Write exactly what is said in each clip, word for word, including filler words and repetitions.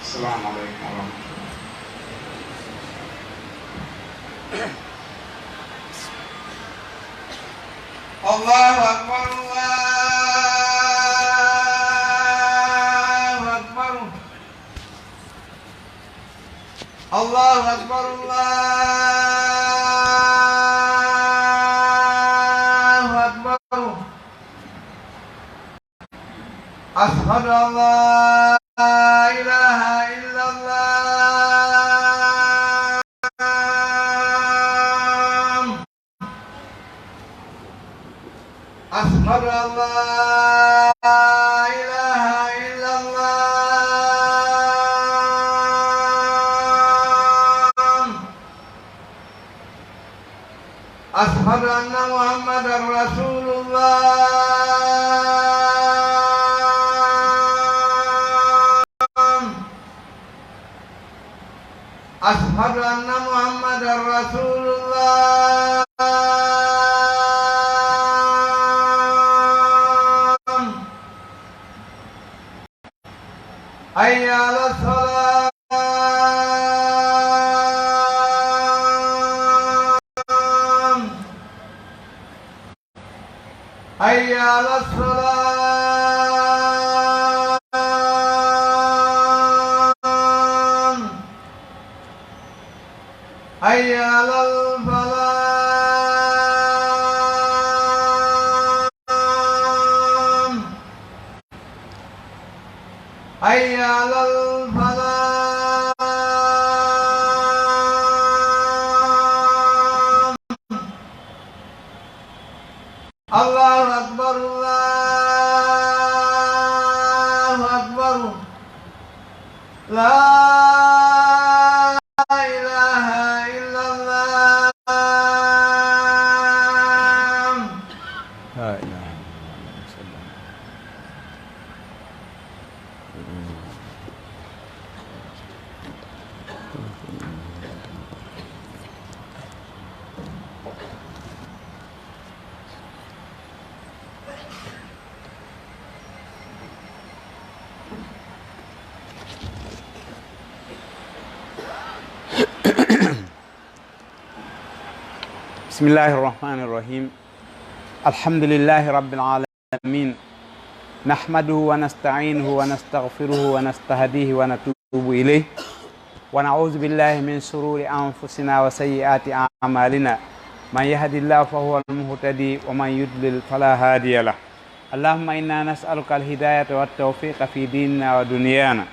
السلام عليكم ورحمة الله. الله أكبر، الله أكبر. الله أكبر، الله أكبر. أشهد أن لا إله إلا الله. أشهد أن لا إله إلا الله. أشهد أن محمدا رسول الله. أشهد أن محمدا رسول الله. حي على الصلاة. حي على الصلاة. حي على الفلاح. حي على الفلاح. الله أكبر، الله أكبر. لا إله إلا الله. لا إله إلا الله. بسم الله الرحمن الرحيم. الحمد لله رب العالمين. نحمده ونستعينه ونستغفره ونستهديه ونتوب إليه. ونعوذ بالله من شرور أنفسنا وسيئات أعمالنا. من يهد الله فهو المهتدي ومن يضلل فلا هادي له. اللهم إنا نسألك الهداية والتوفيق في ديننا ودنيانا.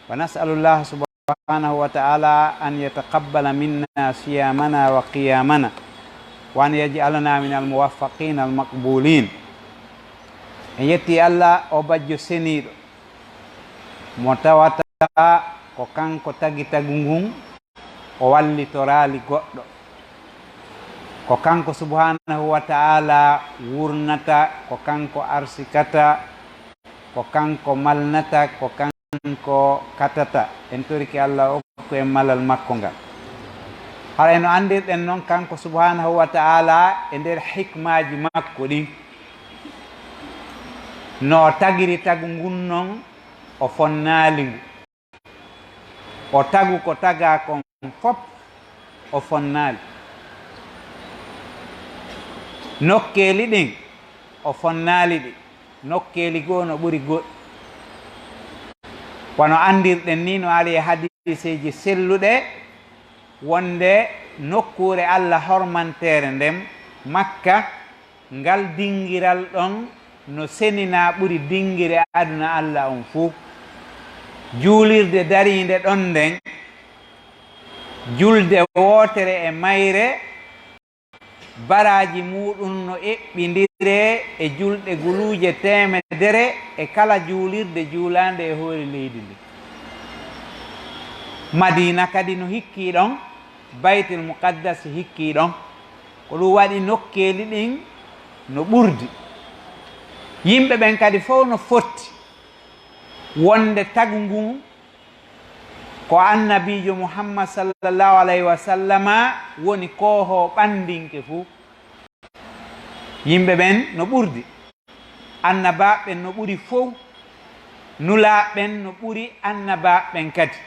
ونسأل الله سبحانه وتعالى أن يتقبل منا صيامنا وقيامنا، وأن يجعلنا من الموفقين المقبولين. En yetti Allah, o bajjo seniiɗo, mo tawata ko kanko tagi tagu ngun, o wallitoraali goɗɗo. Ko kanko subhanahu wa ta'ala wurnata, ko kanko arsikata, ko kanko malnata, ko kanko katata. En torike Allah o okku en malal makko ngal. Hara no anndirɗen non, kanko subhanahu wa ta'ala e nder hikmaaji makko ɗin, no o tagiri tagu ngun non, o fonnaali ngu. O tagu ko tagaa kon fop, o fonnaali. Nokkeeli ɗin, o fonnaali ɗi. Nokkeeli goo no ɓuri goɗɗi. Wano anndirɗen ni, no ari e hadiiseeji selluɗe, wonde nokkuure Allah hormanteere nden, Makka, ngal dingiral ɗon no seninaa ɓuri dingire aduna Allah on fuu. Juulirde dariinde ɗon nden, julde wootere e mayre, baraaji muuɗum no eɓɓindiree e julɗe guluuje teemedere e kala juulirde juulaande e hoore leydi ndin. Madiina kadi no hikkii ɗon, Baytul Muqaddas hikkii ɗon. Ko ɗum waɗi nokkeeli ɗin no ɓurdi. Yimɓe ɓen kadi fow no fotti wonde tagu ngun ko Annabiijo Muhammad sallallahu alayhi wa sallama woni koohoo ɓanndinke fuu. Yimɓe ɓen no ɓurdi. Annabaaɓe ɓen no ɓuri fow. Nulaaɓe ɓen no ɓuri annabaaɓe ɓen kadi.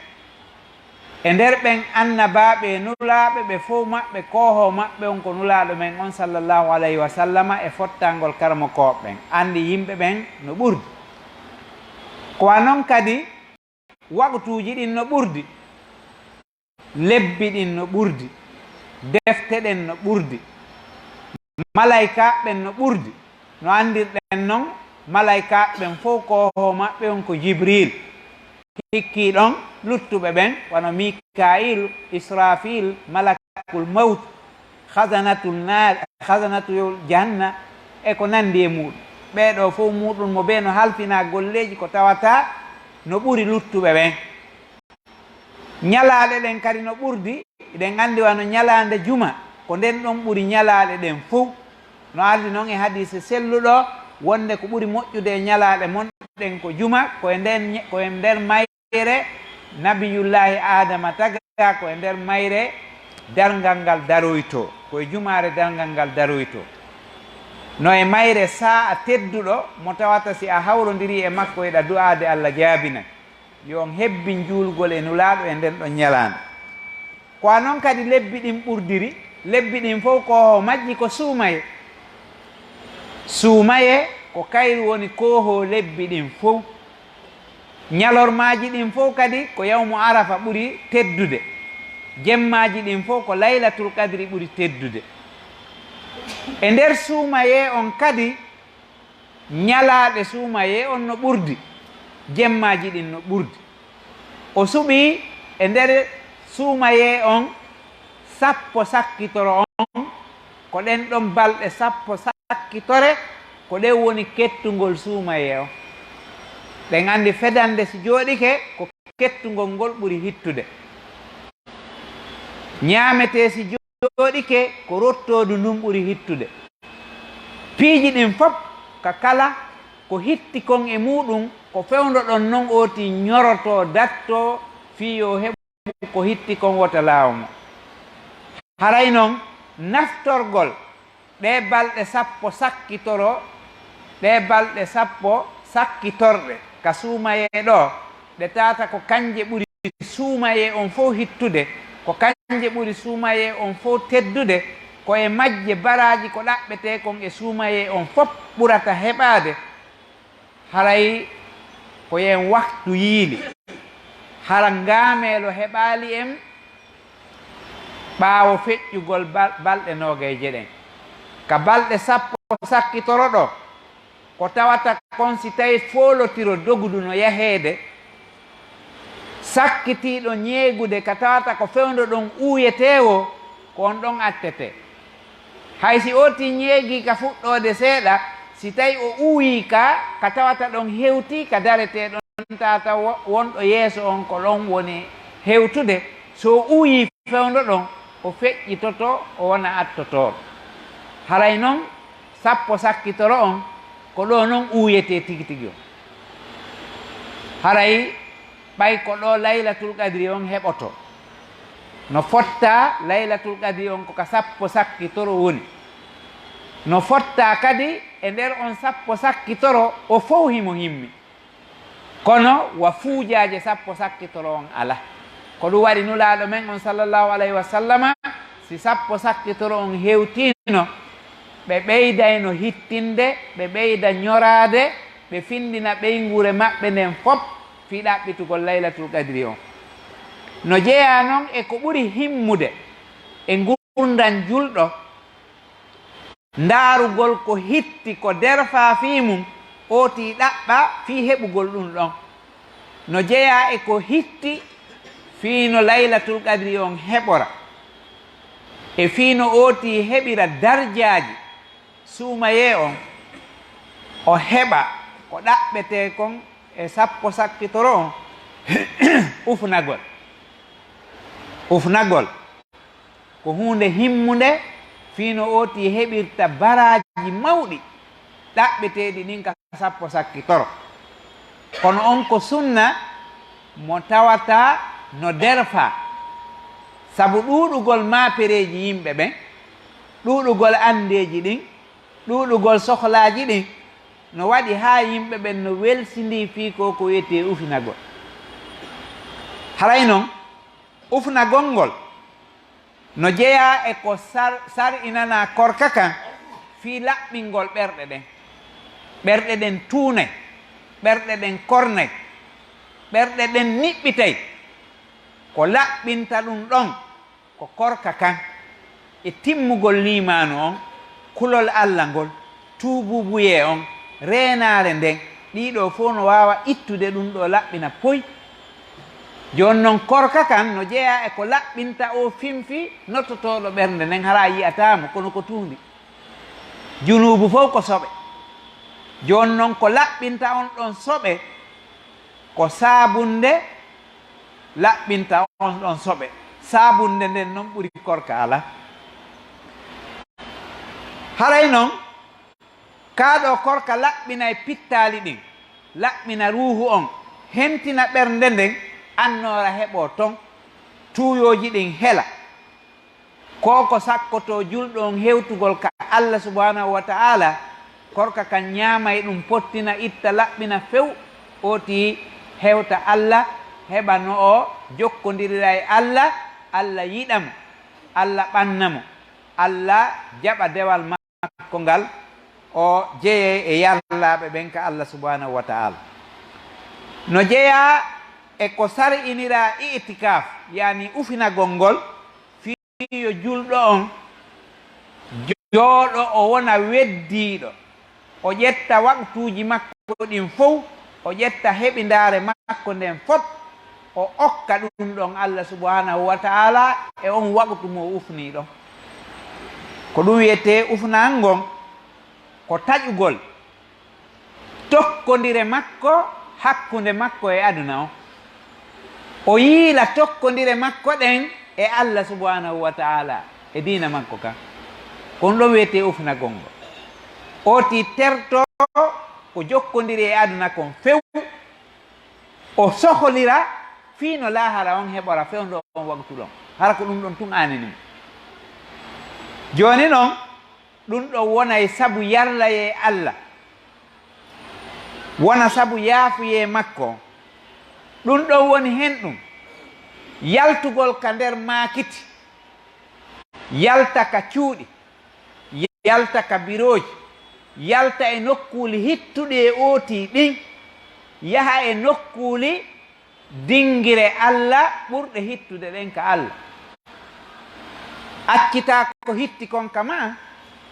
E nder ɓen annabaaɓe e nulaaɓe ɓe fow maɓɓe, koohoo maɓɓe on ko Nulaaɗo men on sallallahu alayhi wa sallama e fottangol karamokooɓe ɓen. Anndi yimɓe ɓen no ɓurdi. Ko wa non kadi, waqtuuji ɗin no ɓurdi, lebbi ɗin no ɓurdi, defte ɗen no ɓurdi, malaykaaɓe ɓen no ɓurdi. No anndirɗen non, malaykaaɓe ɓen fow koohoo maɓɓe on ko Jibriil. Hikkii ɗon luttuɓe ɓen, wano Mikaayil, Israafiil, Malakul Mawt, Khazanatul Naar, Khazanatul Janna, e ko nanndi e muuɗum. Ɓee ɗoo fow muuɗum mo bee no halfinaa golleeji ko tawata no ɓuri luttuɓe ɓen. Ñalaaɗe ɗen kadi no ɓurdi, eɗen anndi wano ñalaande juma, ko nden ɗon ɓuri ñalaaɗe ɗen fow. No ardi non e hadiise selluɗo, wonde ko ɓuri moƴƴude e ñalaaɗe mon ɗen ko juma, ko e nden, ko e nder mayre Nabiyullaahi Aadama tagaa, ko e nder mayre darngal ngal daroytoo, ko e jumaare darngal ngal daroytoo. No e mayre saa'a tedduɗo mo tawata si a hawrondirii e makko eɗa du'aade Alla jaabinay. Yo on hebbin juulgol e Nulaaɗo e nden ɗon ñalaande. Ko a non kadi lebbi ɗin ɓurdiri, lebbi ɗin fow koohoo majji ko suumayee. Suumayee ko kayru woni koohoo lebbi ɗin fow. Ñalormaaji ɗin fow kadi ko yawmu Arafa ɓuri teddude. Jemmaaji ɗin fow ko Laylatul Qadri ɓuri teddude. E nder suumayee on kadi, ñalaaɗe suumayee on no ɓurdi, jemmaaji ɗin no ɓurdi. O suɓii e nder suumayee on sappo sakkitoro on, ko ɗen ɗon balɗe sappo sakkitore, ko ɗen woni kettungol suumayee on. Ɗen anndi fedannde si jooɗike, ko kettungol ngol ɓuri hittude. Ñaametee si jooɗike, ko rottoodu ndun ɓuri hittude. Piiji ɗin fow, ka kala ko hitti kon e muuɗum, ko fewndo ɗon non ooti ñorotoo, dattoo, fii yo heɓu ko hitti kon wota laawo mo. Haray non, naftorgol ɗee balɗe sappo sakkitoro, ɗee balɗe sappo sakkitorɗe ka suumayee ɗoo, ɗe tawata ko kanje ɓuri suumayee on fow hittude, ko kanje ɓuri suumayee on fow teddude, ko e majje baraaji ko ɗaɓɓetee kon e suumayee on fow ɓurata heɓaade. Haray ko en waktu yiili, hara ngaameelo heɓaali en ɓaawo feƴƴugol bal-, balɗe noogayje ɗen. Ka balɗe sappo sakkitoro ɗoo, ko tawata kon si tawii foolotiro dogudu no yaheede, sakkitiiɗo ñeegude ka tawata ko fewndo ɗon uuyetee woo, ko on ɗon attetee. Hay si ootii ñeegii ka fuɗɗoode seeɗa, si tawii o uuyii ka, ka tawata ɗon hewtii ka daretee ɗon, tawata wo-, wonɗo yeeso on ko ɗon woni hewtude, so o uuyii fewndo ɗon, o feƴƴitoto, o wona attotooɗo. Haray non, sappo sakkitoro on, ko ɗoo non uuyetee tigi tigi on. Haray ɓay ko ɗoo Laylatul Qadri on heɓotoo. No fottaa Laylatul Qadri on ko ka sappo sakkitoro woni. No fottaa kadi e nder on sappo sakkitoro o fow himo himmi. Kono wa fuujaaje sappo sakkitoro on alaa. Ko ɗum waɗi Nulaaɗo men on sallallahu alayhi wa sallama, si sappo sakkitoro on hewtiino, ɓe ɓeydayno hittinde, ɓe ɓeyda ñoraade, ɓe findina ɓeynguure maɓɓe nden fow fii ɗaɓɓitugol Laylatul Qadri on. No jeyaa non e ko ɓuri himmude e ngurndan julɗo, ndaarugol ko hitti ko derfaa fii mun, ootii ɗaɓɓa fii heɓugol ɗum ɗon. No jeyaa e ko hitti fii no Laylatul Qadri on heɓora, e fii no ootii heɓira darjaaji suumayee on, o heɓa ko ɗaɓɓetee kon e sappo sakkitoro on, ufnagol. Ufnagol. ko huunde himmunde fii no ooti heɓirta baraaji mawɗi ɗaɓɓeteeɗi ɗin ka sappo sakkitoro. Kono on ko sunna mo tawata no derfaa, sabu ɗuuɗugol maapereeji yimɓe ɓen, ɗuuɗugol anndeeji ɗin, ɗuuɗugol sohlaaji ɗin, no waɗi haa yimɓe ɓen no welsindii fii ko ko wi'etee ufinagol. Haray non, ufinagol ngol no jeyaa e ko sar-, sar'inanaa korka kan fii laɓɓingol ɓerɗe ɗen. Ɓerɗe ɗen tuunay, ɓerɗe ɗen kornay, ɓerɗe ɗen niɓɓitay. Ko laɓɓinta ɗun ɗon ko korka kan e timmugol liimaanu on, kulol Alla ngol, tuubuubuyee on, reenaare nden, ɗii ɗoo fow no waawa ittude ɗun ɗoo laɓɓina poy. Jooni non, korka kan no jeyaa e ko laɓɓinta oo finfi nottotooɗo ɓernde nden, hara a yi'ataa mo, kono ko tuundi. Junuubu fow ko soɓe. Jooni non, ko laɓɓinta on ɗon soɓe, ko saabunde laɓɓinta on ɗon soɓe. Saabunde nden non ɓuri korka alaa. Haray non, kaa ɗoo korka laɓɓinay pittaali ɗin, laɓɓina ruuhu on, hentina ɓernde nden, annoora heɓoo ton, tuuyooji ɗin hela. Ko ko sakkotoo julɗo on hewtugol ka Alla subhaanahu wa ta'aala, korka kan ñaamay ɗun, pottina, itta, laɓɓina few, ooti hewta Alla, heɓa no o jokkondirira e Alla, Alla yiɗa mo, Alla ɓanna mo, Alla jaɓa dewal makko ngal, o jeyee e yarlaaɓe ɓen ka Alla subhaanahu wa ta'aala. No jeyaa e ko sar'iniraa i'tikaaf, yaani ufinagol ngol, fii yo julɗo on jooɗo, o wona weddiiɗo, o ƴetta waqtuuji makko ɗin fow, o ƴetta heɓindaare makko nden fow, o okka ɗun ɗon Alla subhaanahu wa ta'aala e on waqtu mo o ufnii ɗon. Ko ɗun wi'etee ufnagol ngon, ko taƴugol tokkondire makko hakkunde makko e aduna on. O yiila tokkondire makko ɗen e Alla subhaanahu wa ta'aala e diina makko kan. Ko ɗun ɗon wi'etee ufnagol ngol. Ooti tertoo ko jokkondiri e aduna kon few, o sohlira fii no laahara on heɓora fewndo on waqtu ɗon. Hara ko ɗun ɗon tun aanini mo. Jooni non, ɗun ɗon wonay sabu yarlayee Alla, wona sabu yaafuyee makko. Ɗun ɗon woni hen ɗun, yaltugol ka nder maakiti, yalta ka cuuɗi, yalta ka birooji, yalta e nokkuuli hittuɗi e ooti ɗin, yaha e nokkuuli dingire Alla ɓurɗe hittude ɗen ka Alla. Accitaa ko hitti kon ka maa,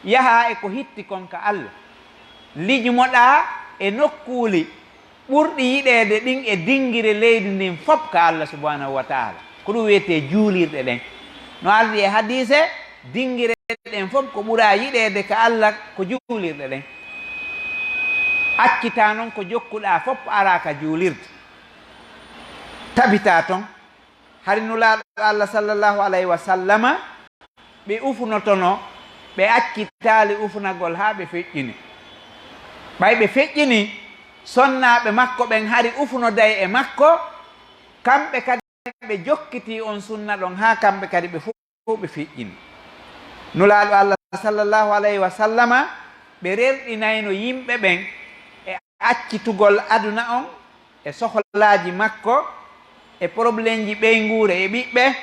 yahaa e ko hitti kon ka Alla. Lijumoɗaa e nokkuuli ɓurɗi yiɗeede ɗin e dingire leydi ndin fow ka Alla subhaanahu wa ta'aala. Ko ɗun wi'etee juulirɗe ɗen. No ardi e hadiise, dingire ɗen fow ko ɓuraa yiɗeede ka Alla ko juulirɗe ɗen. Accitaa non ko jokkuɗaa fow, araa ka juulirde. Tabitaa ton. Hari Nulaaɗo Alla sallallahu alayhi wa sallama, ɓe ufunotono, ɓe accitaali ufunagol haa ɓe feƴƴini. Ɓay ɓe feƴƴini, sonnaaɓe makko ɓen hari ufunoday e makko, kamɓe kadi ɓe jokkitii on sunna ɗon haa kamɓe kadi ɓe fow ɓe feƴƴini. Nulaaɗo Alla sallallahu alayhi wa sallama, ɓe rerɗinayno yimɓe ɓen e accitugol aduna on, e sohlaaji makko, e problemji ɓeynguure e ɓiɓɓe,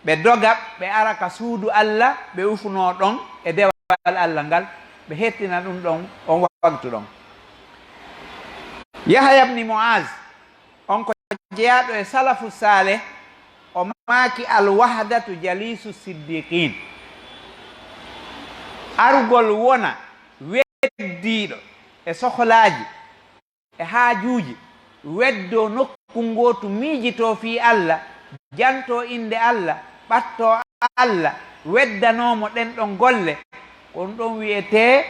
ɓe doga, ɓe ara ka suudu Alla, ɓe ufunoo ɗon e dewal Alla ngal, ɓe hettina ɗun ɗon on waqtu ɗon. Yahaya ibn Mu'az, on ko jeyaaɗo e salafu saaleh, o maaki, "Al wahdatu jaliisu siddiqiin." Arugol wona weddiiɗo e sohlaaji e haajuuji, weddoo nokku ngootu, miijitoo fii Alla, jantoo innde Alla, ɓattoo Alla, weddanoo mo ɗen ɗon golle, ko ɗun ɗon wi'etee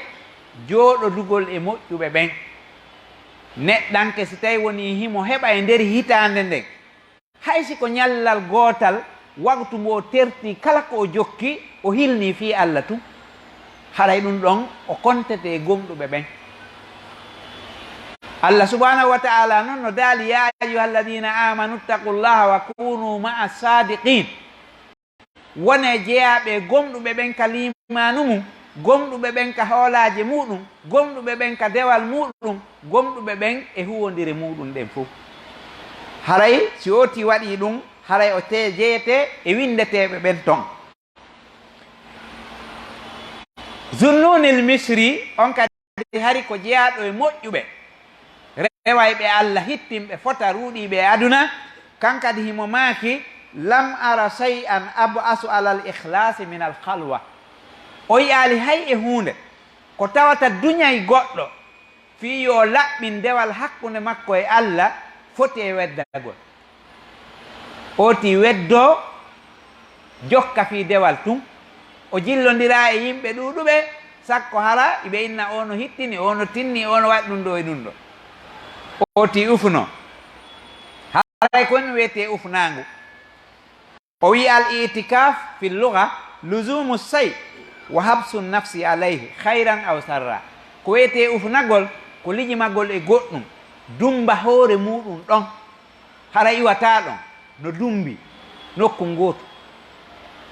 jooɗodugol e moƴƴuɓe ɓen. Neɗɗanke, si tawii wonii himo heɓa e nder hitaande nden, hay si ko ñallal gootal, waqtu mbo terti kala ko o jokki, o hilni fii Allah tun, haray ɗun ɗon o kontete e gomɗuɓe ɓen. Allah subhanahu wa ta'ala non no daali: "Ya ayyuhalladhina amanu ittaqullaha wa kunu ma'a sadiqin." Wone jeyaaɓe e gomɗuɓe ɓen ka liimaanu mun, gomɗuɓe ɓen ka hoolaaje muɗum, gomɗuɓe ɓen ka dewal muɗum, gomɗuɓe ɓen e huwondire muɗum ɗen fow. Haray si ooti waɗii ɗum, haray o te-, jeyete e winndeteeɓe ɓen ton. Zunnunil Misri on kadi hari ko jeyaaɗo e moƴƴuɓe, rewayɓe Allah, hittinɓe fota, ruuɗiiɓe e aduna, kan kadi himo maaki: "Lam ara shay'an ab'asu alal ikhlasi minal khalwa." O yi'aali hay e huunde ko tawata duñay goɗɗo fii yo o laɓɓin dewal hakkunde makko e Allah foti e weddagol. Ooti weddoo, jokka fii dewal tun. O jillondiraa e yimɓe ɗuuɗuɓe, sakko hara iɓe inna: "Oo no hittini, oo no tinni, oo no waɗi ɗun ɗoo e ɗun ɗoo." Ooti ufunoo. Haray ko ɗun wi'etee ufunaangu. O wi'i: "Al i'tikaf fil lugha luzumu shay wa habsu nafsi alayhi khayran aw sharra." Ko wi'etee ufunagol, ko lijimagol e goɗɗum, dumba hoore muɗum ɗon. Hara iwataa ɗon, no dumbi nokku ngootu.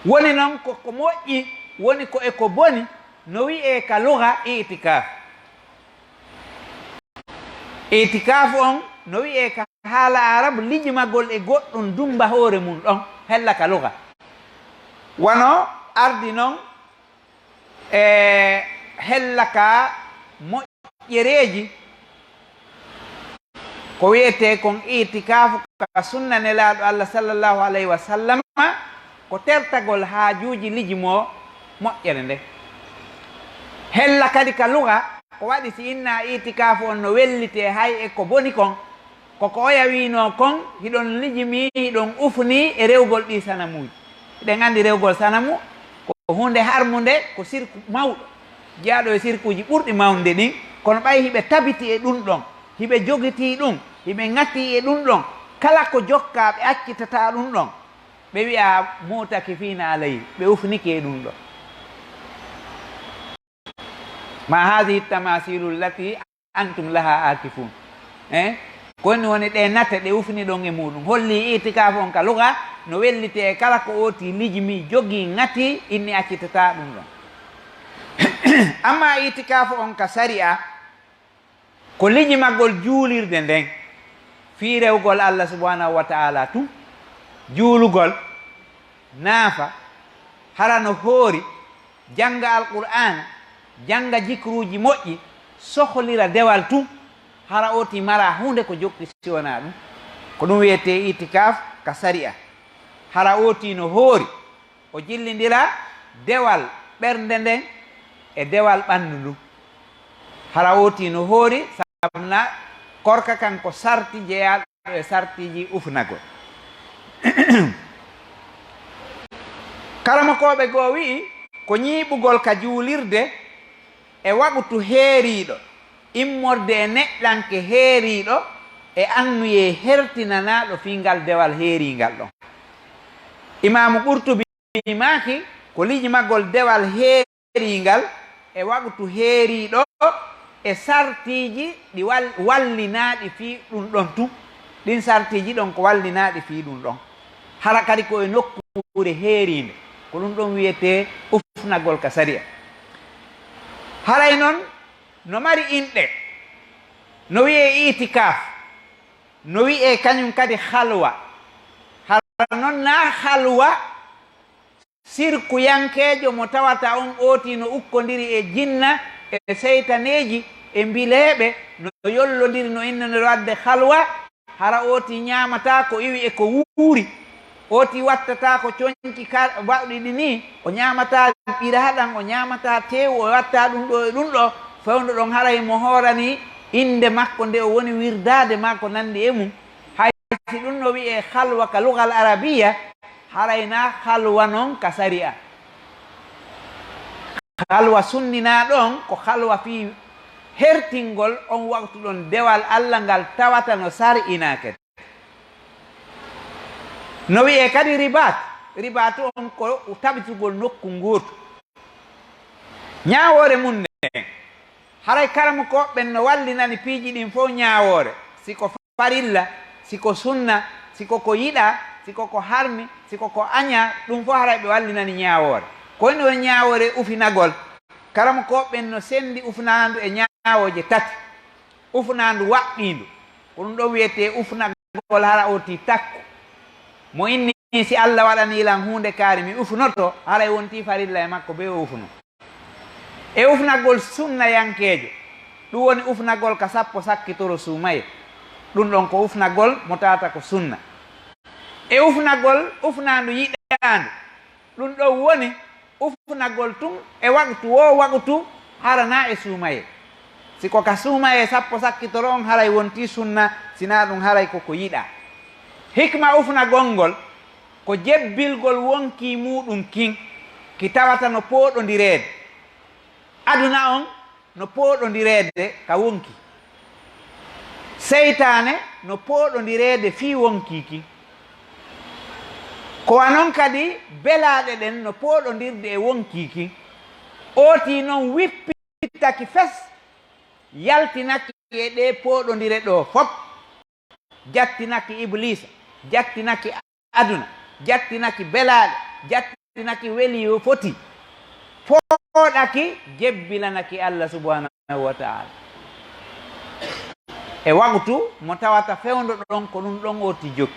Woni non ko ko moƴƴi, woni ko e ko boni, no wi'ee ka lugha i'tikaf. I'tikaf on no wi'ee ka haala Arab lijimagol e goɗɗum dumba hoore mun ɗon, hella ka lugha. Wano ardi non e hella ka moƴƴereeji, ko wi'etee kon i'tikaafu ka sunna Nelaaɗo Allah sallallahu alayhi wa sallama, ko tertagol haajuuji liji mo moƴƴere nde. Hella kadi ka lugha, ko waɗi si inna i'tikaafu on no wellitee hay e ko boni kon, ko ko oya wiinoo kon, hiɗon lijimii, hiɗon ufnii e rewgol ɗii sanamuuji. Hiɗen anndi rewgol sanamu ko huunde harmunde, ko sirku mawɗo, jeyaaɗo e sirkuuji ɓurɗi mawnude ɗin, kono ɓay hiɓe tabiti e ɗun ɗon, hiɓe jogitii ɗun, hiɓe ŋatii e ɗun ɗon, kala ko jokkaa ɓe accitataa ɗun ɗon, ɓe wi'a: "Mu'takifiina alayhi", ɓe ufnike e ɗun ɗon. "Ma haadihi tamasilu allati antum laha akifun." Eh? Ko woni woni ɗee nate ɗe ufni ɗon e muɗum. Holli itikaafu on ka luga no welliti e kala ko ooti lijimi, jogii, ŋati, inni accitataa ɗum ɗon. Amma itikaafu on ka sari'a, ko lijimagol juulirde nden fii rewgol Allah subhanahu wa ta'ala tun, juulugol, naafa, hara no hoori, jannga Alqur'aana, jannga jikruuji moƴƴi, sohlira dewal tun, hara ooti maraa huunde ko jokki si wonaa ɗum. Ko ɗum wiyetee itikaf ka sari'a. Hara ooti no hoori, o jillindira dewal ɓernde nden e dewal ɓanndu ndun. Hara ooti no hoori, sabuna korka kan ko sarti jeyaaɗo e sartiiji ufnagol. Karamokooɓe goo wi'i ko ñiiɓugol ka juulirde e waqtu heeriiɗo, immorde e neɗɗanke heeriiɗo e annuyee hertinanaaɗo fii ngal dewal heeriingal ɗon. Imaamu Qurtubi maaki ko lijimagol dewal heeriingal e waqtu heeriiɗo e sartiiji ɗi wal-, wallinaaɗi fii ɗum ɗon tun. Ɗin sartiiji ɗon ko wallinaaɗi fii ɗum ɗon. Hara kadi ko e nokkuure heeriinde. Ko ɗum ɗon wiyetee ufnagol ka sariya. Haray non no mari inɗe, no wiyee itikaf, no wiyee kañum kadi halwa. Hara non naa halwa sirkuyankeejo mo tawata on ooti no ukkondiri e jinna e seytaneeji e mbileeɓe, no yollondiri, no innoniri waɗde halwa, hara ooti ñaamataa ko iwi e ko wuuri, ooti wattataa ko coñci ka-, bawɗi ɗi nii, o ñaamataa ɓiraaɗam, o ñaamataa teewu, o wattaa ɗum ɗoo e ɗum ɗoo, fewndo ɗon haray mo hooranii innde makko nde o woni wirdaade maa ko nanndi e mum. Hay si ɗum no wi'ee halwa ka lugal arabiya, haray naa halwa non ka sari'a. Halwa sunninaa ɗon ko halwa fii hertingol on waqtu ɗon dewal Alla ngal tawata no sar'inaake. No wi'ee kadi ribaat, Ribaatu on ko tabitugol nokku ngootu. Ñaawoore mum nden, haray karamokooɓe ɓen no wallinani piiji ɗin fow ñaawoore, si ko farilla, si ko sunna, si ko ko yiɗaa, si ko ko harmi, si ko ko añaa, ɗum fow haray ɓe wallinani ñaawoore. Ko woni on ñaawoore ufinagol? Karamokooɓe ɓen no senndi ufnaandu e ñaawooje tati. Ufnaandu waɗɗiindu, ko ɗum ɗon wiyetee ufnagol hara ootii takku. Mo inni si Alla waɗanii lan huunde kaari mi ufnoto, haray wontii farilla e makko bee o ufno. E ufnagol sunnayankeejo, ɗum woni ufnagol ka sappo sakkitoro suumayee. Ɗum ɗon ko ufnagol mo tawata ko sunna. E ufnagol ufnaandu yiɗaandu, ɗum ɗon woni ufnagol tun e waqtu woo waqtu hara naa e suumayee. Si ko ka suumayee sappo sakkitoro on haray wontii sunna, si naa ɗum haray ko ko yiɗaa. Hikma ufnagol ngol ko jebbilgol wonkii muuɗum kin ki tawata no pooɗondireede. Aduna on no pooɗondireede ka wonkii. Seytaane no pooɗondireede fii wonkii kin. Ko wa non kadi belaaɗe ɗen no pooɗondirde e wonkii kin. Ootii non wippitaki fes, yaltinaki e ɗee pooɗondire ɗoo fop. Jattinaki Ibliisa, jattinaki aduna, jattinaki belaaɗe, jattinaki weli yo foti, fooɗaki, jebbilanaki Alla subhanahu wa ta'ala. E waqtu mo tawata fewndo ɗon ko ɗum ɗon ooti jokki.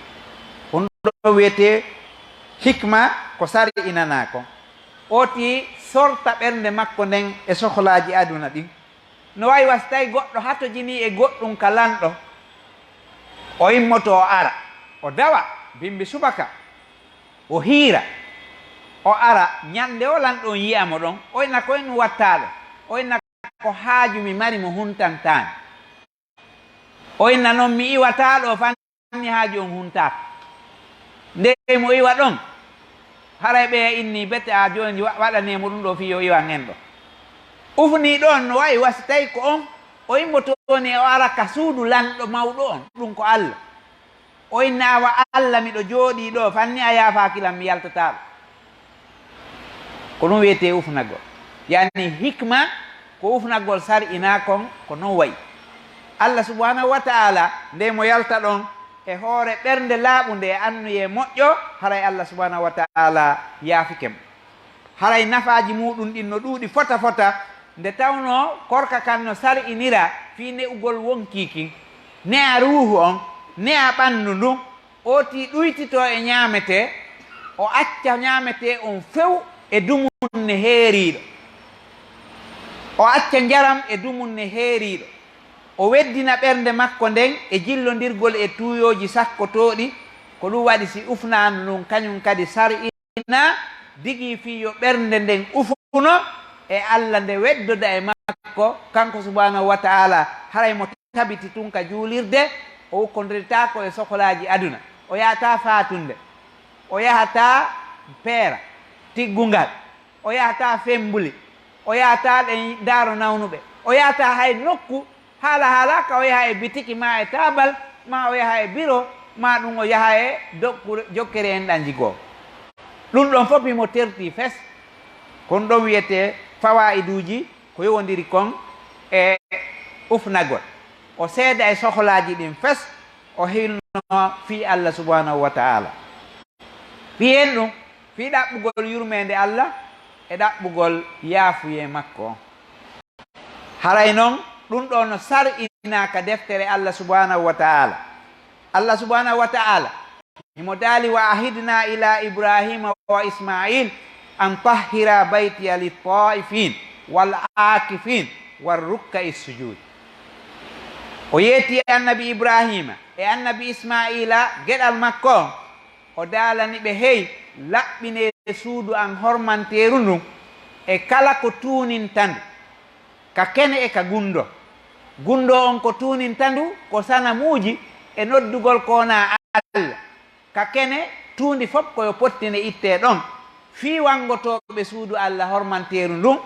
Ko ɗum ɗon wiyetee hikma ko sari'inanaa kon. Ooti sorta ɓernde makko nden e sohlaaji aduna ɗin. No wayi wa si tawi goɗɗo hatojinii e goɗɗum ka lanɗo, o immoto o ara, o dawa bimbi subaka, o hiira, o ara ñande o lanɗo on yi'a mo ɗon, o inna ko ɗum wattaa ɗo, o inna ko haaju mi mari mo huntantaami. O inna non mi iwataa ɗo fanni haaju on huntaaka. Nde mo iwa ɗon, haray ɓeya inni bete a jooni wa-, waɗanee mo ɗum ɗo fii yo iwan en ɗo. Ufnii ɗon no wayi wa si tawi ko on, o immotooni o ara ka suudu lanɗo mawɗo on, ɗum ko Alla. O inna awa Alla miɗo jooɗii ɗo fanni a yaafaaki lan mi yaltataa ɗo. Ko ɗum wiyetee ufnagol. Yani hikma ko ufnagol sar'inaa kon ko non wayi. Alla subhanahu wa ta'ala nde mo yalta ɗon e hoore ɓernde laaɓunde e annuyee moƴƴo, haray Alla subhanahu wa ta'ala yaafike mo. Haray nafaaji muuɗum ɗin no ɗuuɗi fota fota, nde tawnoo korka kan no sar'iniraa fii ne'ugol wonkii kin, ne'a ruuhu on, ne'a ɓanndu ndun, ooti ɗuytitoo e ñaametee, o acca ñaametee on few e dumunne heeriiɗo. O acca njaram e dumunne heeriiɗo. O weddina ɓernde makko nden e jillondirgol e tuuyooji sakkotooɗi, ko ɗum waɗi si ufnaandu ndun kañum kadi sar'inaa, digii fii yo ɓernde nden ufuno e Alla nde weddoda e makko, kanko subhanahu wa ta'ala, haray mo tabiti tun ka juulirde, o ukkondirtaako e sokolaaji aduna, o yahataa faatunde, o yahataa peera, tiggungal, o yahataa fembuli, o yahataa ɗen daaro nawnuɓe, o yahataa hay nokku haala haala ka o yaha e bitiki maa e taabal, maa o yaha e biro, maa ɗum o yaha e dokkure-, jokkere en ɗanji goo. Ɗum ɗon fof himo tertii fes. Kon ɗon wiyetee fawaa'iduuji ko yowondiri kon e ufnagol. O seeda e sohlaaji ɗin fes, o hilno fii Alla subhanahu wa ta'ala. Fii en ɗum, fii ɗaɓɓugol yurmeende Alla e ɗaɓɓugol yaafuyee makko. Haray non, ɗum ɗoo no sar'inaa ka deftere Alla subhanahu wa ta'ala. Alla subhanahu wa ta'ala himo daali, "Wa ahidna ila Ibrahima wa Ismail an tahhira baytiya lit-taifin wal akifin war rukka'i sujud." O yeeti annabi Ibrahima e annabi Ismaila geɗal makko on, o daalani ɓe, "Hey, laɓɓinee suudu an hormanteeru ndun e kala ko tuuninta ndu, ka kene e ka gunndoo." Gunndoo on ko tuuninta ndu ko sanamuuji e noddugol ko wonaa Alla. Ka kene, tuundi fof ko yo pottine ittee ɗon. Fii wanngotooɓe suudu Alla hormanteeru ndun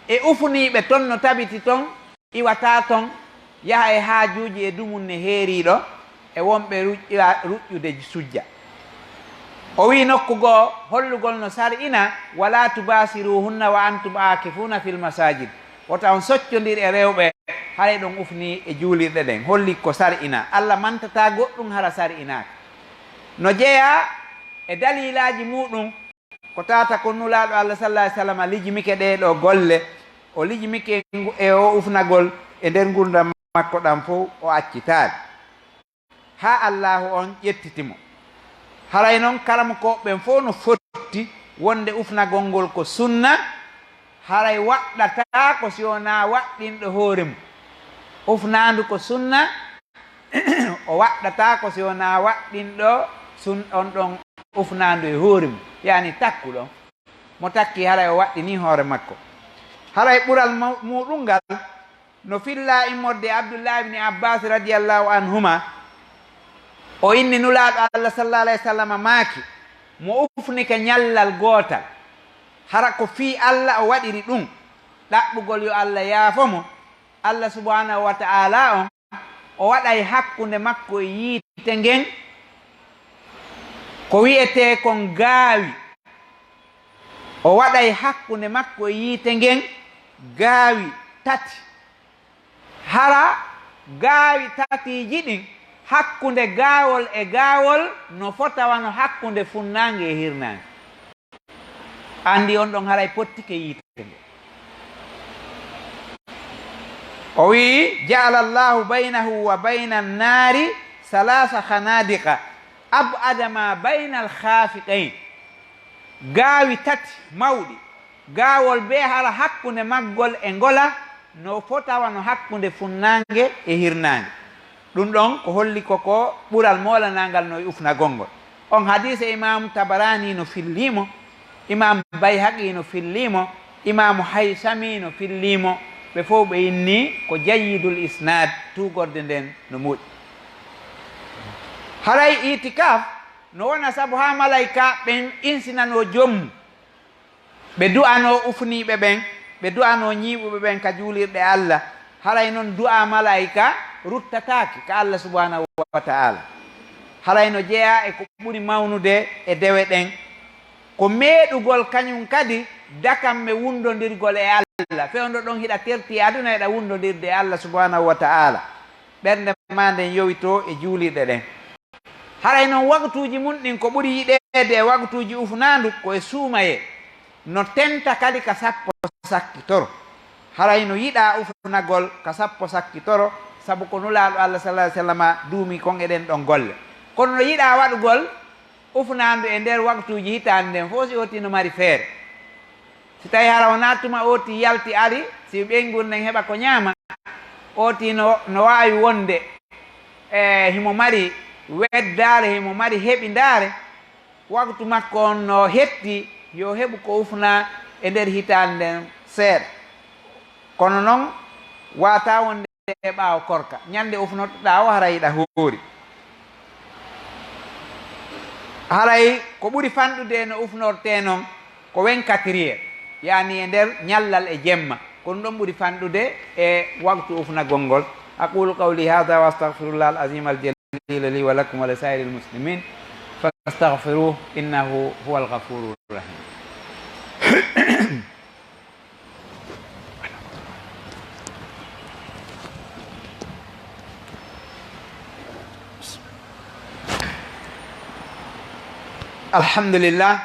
e ufuniiɓe ton no tabiti ton, iwata ton, yaha e haajuuji e dumunne heeriiɗo, e wonɓe ruƴƴa-, ruƴƴude sujja. O wi'i nokku goo, hollugol no sar'ina, "Wala tubasiruhunna wa antum akifuna fil masajid." Wota on soccondir e rewɓe, haray ɗon ufni e juulirɗe ɗen. Holli ko sar'ina. Allah mantataa goɗɗum hara sar'inaaka. No jeyaa e daliilaaji muuɗum, ko tawata ko Nulaaɗo Allah sallallahu alaihi wasallam lijimike ɗee ɗoo golle, o lijimike ngu-, e o ufnagol e nder ngurndan makko ɗan fow, o accitaali. Haa Allaahu on ƴettiti mo. Haray non, karamokooɓe ɓen fow no fotti wonde ufnagol ngol ko sunna, haray waɗɗataako si wonaa waɗɗinɗo hoore mum. Ufnaandu ko sunna, o waɗɗataako si wonaa waɗɗinɗo sun-, on ɗon ufnaandu e hoore mum, yaani takkuɗo. Mo takki, haray o waɗɗinii hoore makko. Haray ɓural mu-, muuɗum ngal no fillaa immorde e Abdullahi ibni Abbas radiyallahu anhuma. O inni Nulaaɗo Allah sallallahu alaihi wasallam maaki, mo ufnike ñallal gootal, hara ko fii Allah o waɗiri ɗum, ɗaɓɓugol yo Allah yaafo mo, Allah subhanahu wa ta'ala on o waɗay hakkunde makko e yiite ngen ko wi'etee kon gaawi. O waɗay hakkunde makko e yiite ngen gaawi tati. Hara gaawi tatiiji ɗin, hakkunde gaawol e gaawol no fota wano hakkunde funnaange e hirnaange. Anndi on ɗon haray pottike yiite nge. O wi'i, "Ja'ala Allahu baynahu wa bayna an-nari salasa khanadiqa ab'ada ma bayna al-khafiqayn." Gaawi tati mawɗi, gaawol bee hara hakkunde maggol e ngola no fota wano hakkunde funnaange e hirnaange. Ɗum ɗon ko holli ko ko ɓural moolanaangal no e ufnagol ngol. On hadiise Imaamu Tabarani no fillii mo, Imaamu Bayhaqi no fillii mo, Imaamu Haysami no fillii mo, ɓe fow ɓe inni ko jayyidul isnaad, tuugorde nden no moƴƴi. Haray itikaf no wona sabu haa malaa'ika ɓen insinanoo joom mum. Ɓe du'anoo ufniiɓe ɓen, ɓe du'anoo ñiiɓuɓe ɓen ka juulirɗe Allah. Haray non du'aa malaa'ika ruttataake ka Allah subhanahu wa ta'ala. Haray no jeyaa e ko ɓuri mawnude e dewe ɗen, ko meeɗugol kañum kadi dakamme wundondirgol e Allah. Fewndo ɗon hiɗa terti e aduna, hiɗa wundondirde e Allah subhanahu wa ta'ala. Ɓernde maa nden yowitoo e juulirɗe ɗen. Haray non, waktuuji mun ɗin ko ɓuri yiɗeede e waktuuji ufnaandu ko e suumayee. No tenta kadi ka sappo sakkitoro. Haray no yiɗaa ufnagol ka sappo sakkitoro, sabu ko Nulaaɗo Allah sallallahu alaihi wasallama duumii kon e ɗen ɗon golle. Kono no yiɗaa waɗugol ufnaandu e nder waktuuji hitaande nden fow, si ooti no mari feere. Si tawii hara wonaa tuma ooti yalti ari, si ɓeynguure nden heɓa ko ñaama, ooti no, no waawi wonde, e, himo mari weddaare, himo mari heɓindaare, waktu makko on no hetti, yo heɓu ko ufna e nder hitaande nden seeɗa. Kono non, waataa wonde e ɓaawo korka. Ñande ufnotoɗaa o, haray hiɗa hoori. Haray ko ɓuri fanɗude no ufnortee non ko vingt-quatre heures, yaani e nder ñallal e jemma. Ko ɗum ɗon ɓuri fanɗude e waktu ufnagol ngol. أقول قولي هذا وأستغفر الله العظيم الجليل لي ولكم ولسائر المسلمين فاستغفروه إنه هو الغفور الرحيم. Alhamdulillah,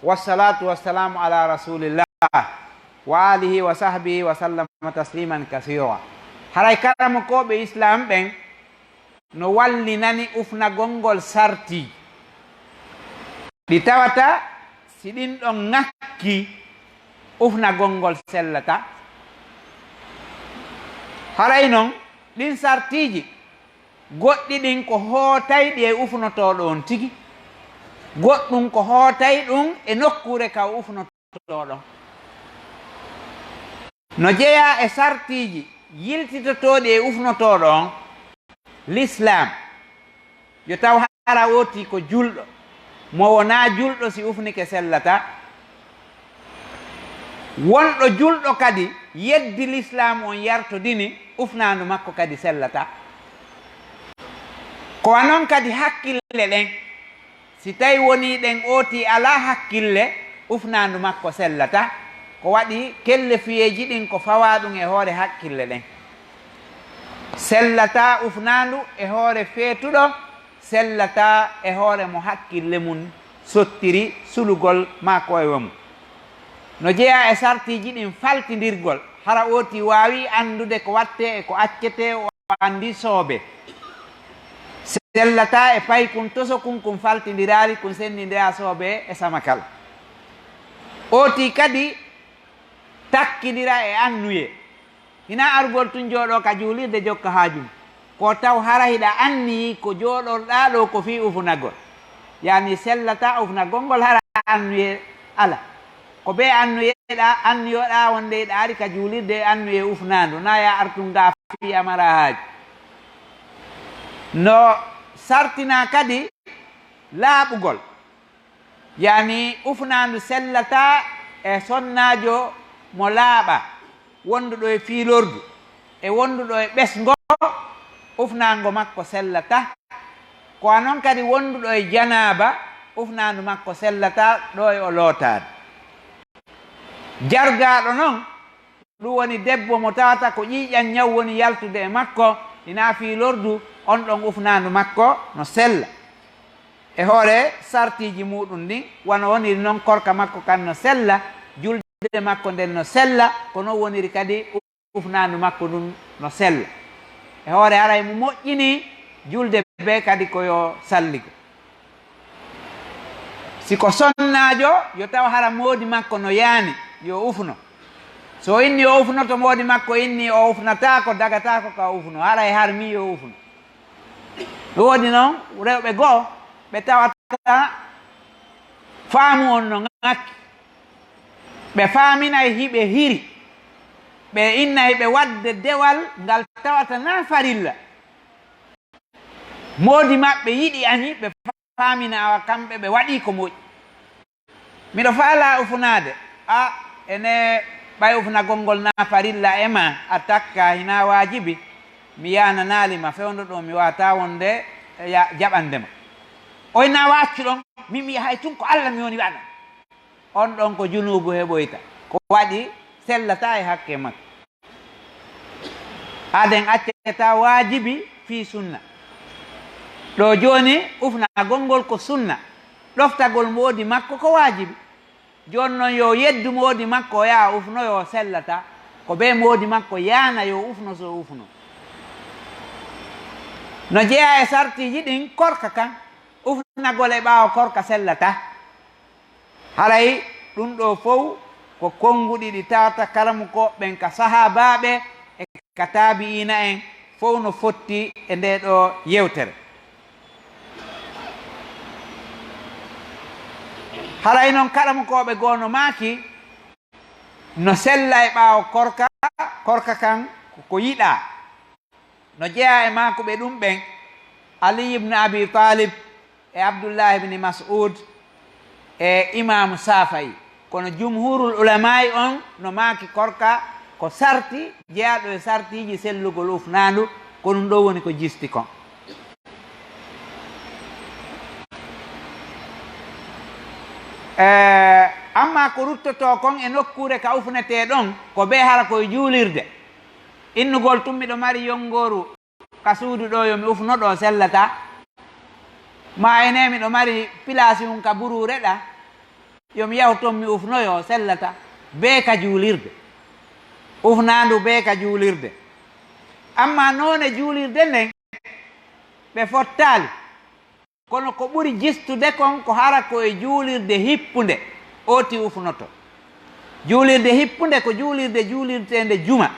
wassalatu wassalamu ala rasulillah, wa alihi wa sahbihi wa sallama tasliman kasira. Haray karamokooɓe Islam ɓen no wallinani ufnagol ngol sarti ɗi tawata si ɗin ɗon ŋakki, ufnagol ngol sellataa. Haray non, ɗin sartiiji, goɗɗi ɗin ko hootayɗi e ufnotooɗo on tigi, goɗɗum ko hootay ɗum e nokkuure ka o ufnotoo ɗon. No jeyaa e sartiiji yiltitotooɗi e ufnotooɗo on, Lislaam, yo taw hara ooti ko julɗo, mo wonaa julɗo si ufnike sellataa. Wonɗo julɗo kadi yeddi Lislaam on yartodini, ufnaandu makko kadi sellataa. Ko wa non kadi hakkille ɗen, Si tawi wonii ɗen ootii alaa hakkille, ufnaandu makko sellataa. Ko waɗi kellefiyeeji ɗin ko fawaa ɗum e hoore hakkille ɗen. Sellataa ufnaandu e hoore feetuɗo, sellataa e hoore mo hakkille mun sottiri sulugol maa koyewe mum. No jeyaa e sartiiji ɗin faltindirgol, hara ootii waawii anndude ko wattee e ko accetee, o anndi soobee. Sellataa e paykun tosokun kun faltindiraali, kun senndindiraa soobee e samakal. Ootii kadi takkindira e annuyee. Hinaa arugol tun jooɗoo ka juulirde jokka haaju mun. Ko taw hara hiɗa anniyii ko jooɗorɗaa ɗoo ko fii ufunagol. Yaani sellataa ufunagol ngol hara annuyee alaa. Ko bee annuyeeɗaa, anniyoɗaa wonde hiɗa ari ka juulirde e annuyee ufnaandu, naa yaa artun gaa fii a maraa haaju. No sartinaa kadi laaɓugol. Yaani ufnaandu sellataa e sonnaajo mo laaɓaa, wonduɗo e fiilordu, e wonduɗo e ɓesngo, ufnaango makko sellataa. Ko a non kadi wonduɗo e janaaba, ufnaandu makko sellataa ɗoo e o lootaade. Jargaaɗo non, ɗum woni debbo mo tawata ko ƴiiƴan ñaw woni yaltude e makko, hinaa fii lordu, on ɗon ufnaandu makko no sella. E hoore sartiiji muuɗum ɗin, wano woniri non korka makko kan no sella, julde makko nden no sella, ko non woniri kadi ufnaandu makko ndun no sella. E hoore haray mo moƴƴini julde bee kadi ko yo salligo. Si ko sonnaajo, yo taw hara moodi makko no yaani, yo ufno. So o inni o ufnoto, moodi makko inni o ufnataako, dagataako ka o ufno, haray harmi yo ufno. No woodi non rewɓe goo, ɓe tawata faamu on no ŋakki. Ɓe faaminay hiɓe hiri. Ɓe innay ɓe waɗde dewal ngal tawata na farilla. Moodi maɓɓe yiɗi ani ɓe faamina awa kamɓe ɓe waɗii ko moƴƴi. Miɗo faalaa ufunaade. A, ene ɓay ufunagol ngol na farilla e ma, a takka, hinaa waajibi. Mi yaananaali ma fewndo ɗo, mi waawataa wonde ya-, jaɓande ma. Oy na waccu ɗon, min mi yahay tun ko Alla mi woni waɗa. On ɗon ko junuubu heɓoyta. Ko waɗi sellataa e hakke makko. Aden accata waajibi fii sunna. Ɗo jooni ufnagol ngol ko sunna. Ɗoftagol moodi makko ko waajibi. Jooni non yo yeddu moodi makko o yaha ufno yo sellataa. Ko bee moodi makko yaana yo ufno so ufno. No jeyaa e sartiiji ɗin korka kan. Ufnagol e ɓaawo korka sellataa. Haray ɗum ɗoo fow ko konnguɗi ɗi tawata karamukooɓe ɓen ka sahaabaaɓe e ka taabi'iina en fow no fotti e ndee ɗoo yewtere. Haray non karamukooɓe goo no maaki no sella e ɓaawo korka, korka kan ko yiɗaa. No jeyaa e maakuɓe ɗum ɓen, Ali ibn Abi Talib e Abdullah ibn Mas'ud e Imaamu Saafa'i. Kono jumhurul ulamaa'i on no maaki korka ko sarti jeyaaɗo e sartiiji sellugol ufnaandu, ko ɗum ɗoo woni ko jisti kon. Eh, amma ko ruttotoo kon e nokkuure ka ufnetee ɗon, ko bee hara ko e juulirde. Innugol tun miɗo mari yonngooru ka suudu ɗo yo mi ufno ɗo sellataa. Ma ene miɗo mari pilaasi un ka buruure ɗa, yo mi yahu ton mi ufnoyo sellataa. Bee ka juulirde. Ufnaandu bee ka juulirde. Amma noone juulirde nden, ɓe fottaali. Kono ko ɓuri jistude kon ko hara ko e juulirde hippunde ooti ufnoto. Juulirde hippunde ko juulirde juulirteende juma.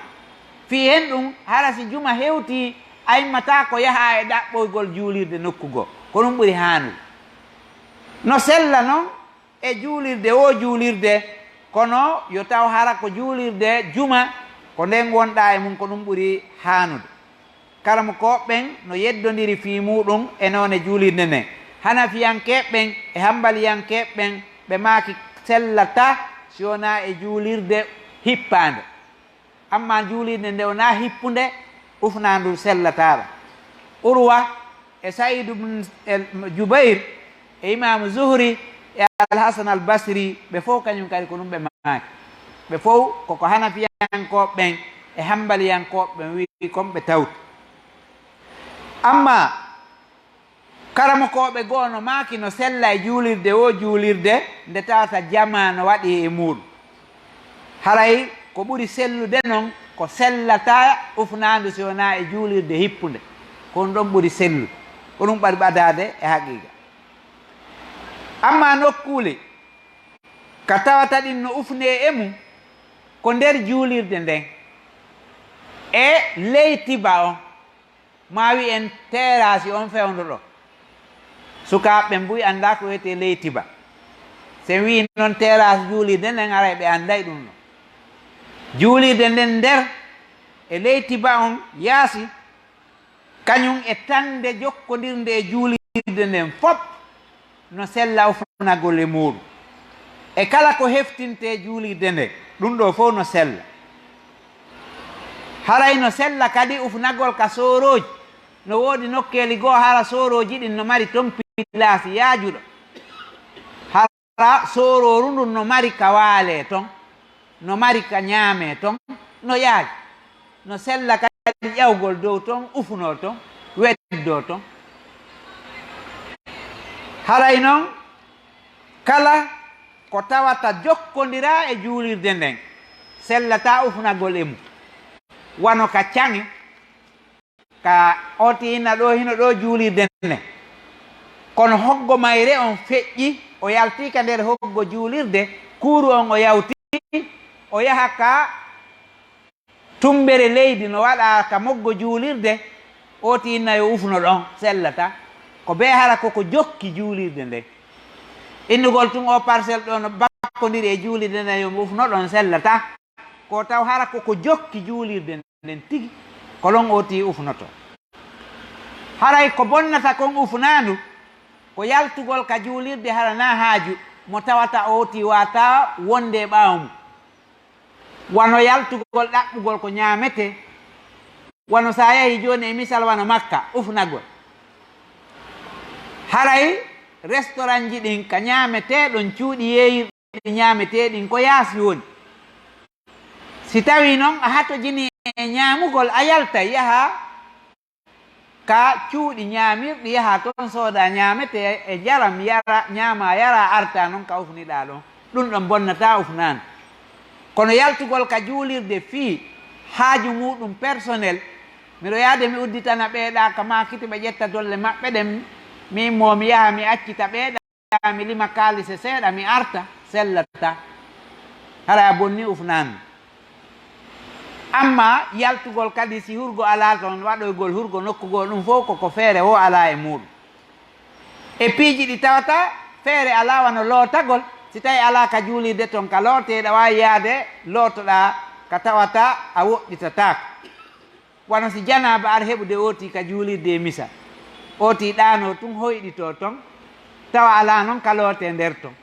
Fii hen ɗum, hara si juma hewtii, a immataa ko yahaa e ɗaɓɓoygol juulirde nokku goo. Ko ɗum ɓuri haanude. No sella non e juulirde woo juulirde, kono yo taw hara ko juulirde juma, ko nden wonɗaa e mum, ko ɗum ɓuri haanude. Karamokooɓe ɓen no yeddondiri fii muuɗum e noone juulirde nden. Hanafiyankeeɓe ɓen e Hambaliyankeeɓe ɓen, ɓe maaki sellataa si wonaa e juulirde hippaande. Amma juulirde nde wonaa hippunde, ufnaandu sellataala. Urwa e Sa'iid ibn el Jubayr e Imaamu Zuhri, e Alhasan Albasri, ɓe fof kañum kadi ko ɗum ɓe maaki. Ɓe fof koko Hanafiyankooɓe ɓen e Hambaliyankooɓe ɓen wi'i kon ɓe tawti. Amma karamokooɓe goo no maaki no sella e juulirde woo juulirde nde tawata jamaa no waɗi e muuɗum. Haray ko ɓuri sellude non ko sellata ufnaandu si wonaa e juulirde hippunde. Ko ɗum ɗon ɓuri sellude. Ko ɗum ɓuri ɓadaade e haqiiqa. Amma nokkuuli ka tawata ɗin no ufnee e mum, ko nder juulirde nden e ley tiba on, maa wi'en teeraasi on fewndo ɗo. Sukaaɓe ɓen buy anndaa ko wiyetee ley tiba. Si en wi'i non teeraasi juulirde nden, haray ɓe annday ɗum ɗon. Juulirde nden nder e ley tiba on yaasi, kañum e tande jokkondirnde e juulirde nden fof no sella ufnagol e muuɗum. E kala ko heftintee juulirde nden, ɗum ɗoo fof no sella. Haray no sella kadi ufnagol ka soorooji. No woodi nokkeeli goo hara soorooji ɗin no mari ton pilaasi yaajuɗo. Hara soorooru ndun no mari ka waalee ton, no mari ka ñaamee ton, no yaaji. No sella kadi ƴawgol dow ton, ufunoo ton, weddoo ton. Haray non, kala ko tawata jokkondiraa e juulirde nden, sellataa ufnagol e mum. Wano ka caŋe, ka ooti inna ɗoo, hino ɗoo juulirde nden. Kono hoggo mayre on feƴƴi, o yaltii ka nder hoggo juulirde, kuuru on o yawti, o yaha ka tumbere leydi no waɗa ka moggo juulirde, ooti inna yo ufno ɗon, sellata. Ko bee hara koko jokki juulirde nden. Innugol tun oo parcelle ɗoo no bakkondiri e juulirde nden yo mo ufno ɗon, sellata. Ko taw hara koko jokki juulirde nden tigi, ko ɗon ooti ufnoto. Haray ko bonnata kon ufnaandu, ko yaltugol ka juulirde hara naa haaju mo tawata ooti waataa wonde e ɓaawo mum. Wano yaltugol ɗaɓɓugol ko ñaametee, wano si a yahii jooni e misal wano Makka, ufnagol. Haray restoranji ɗin ka ñaametee ɗon, cuuɗi yeeyirɗi ñaametee ɗin ko yaasi woni. Si tawii non a hatojinii e ñaamugol, a yaltay yahaa ka cuuɗi ñaamirɗi, yahaa ton soodaa ñaametee e njaram, yara, ñaamaa yaraa, artaa non ka ufniɗaa ɗon. Ɗum ɗon bonnataa ufnaandu. Kono yaltugol ka juulirde fii haaju muuɗum personnel, miɗo yahde mi udditana ɓee ɗaa ka maakiti, ɓe ƴetta dolle maɓɓe ɗen, miin moo mi yaha mi accita ɓee ɗaa, mi lima kaalise seeɗa, mi arta, sellataa. Hara a bonnii ufnaandu. Amma yaltugol kadi, si hurgo alaa ton, waɗoygol hurgo nokku goo, ɗum fof ko ko feere woo alaa e muuɗum. E piiji ɗi tawata feere alaa, wano lootagol, si tawii alaa ka juulirde ton ka lootee, ɗa waawi yahde lootoɗaa ka tawata a woɗɗitataako. Wano si janaaba ar heɓude ooti ka juulirde e misal. Ooti ɗaanoo tun hoyɗitoo ton, tawa alaa non ka lootee nder ton.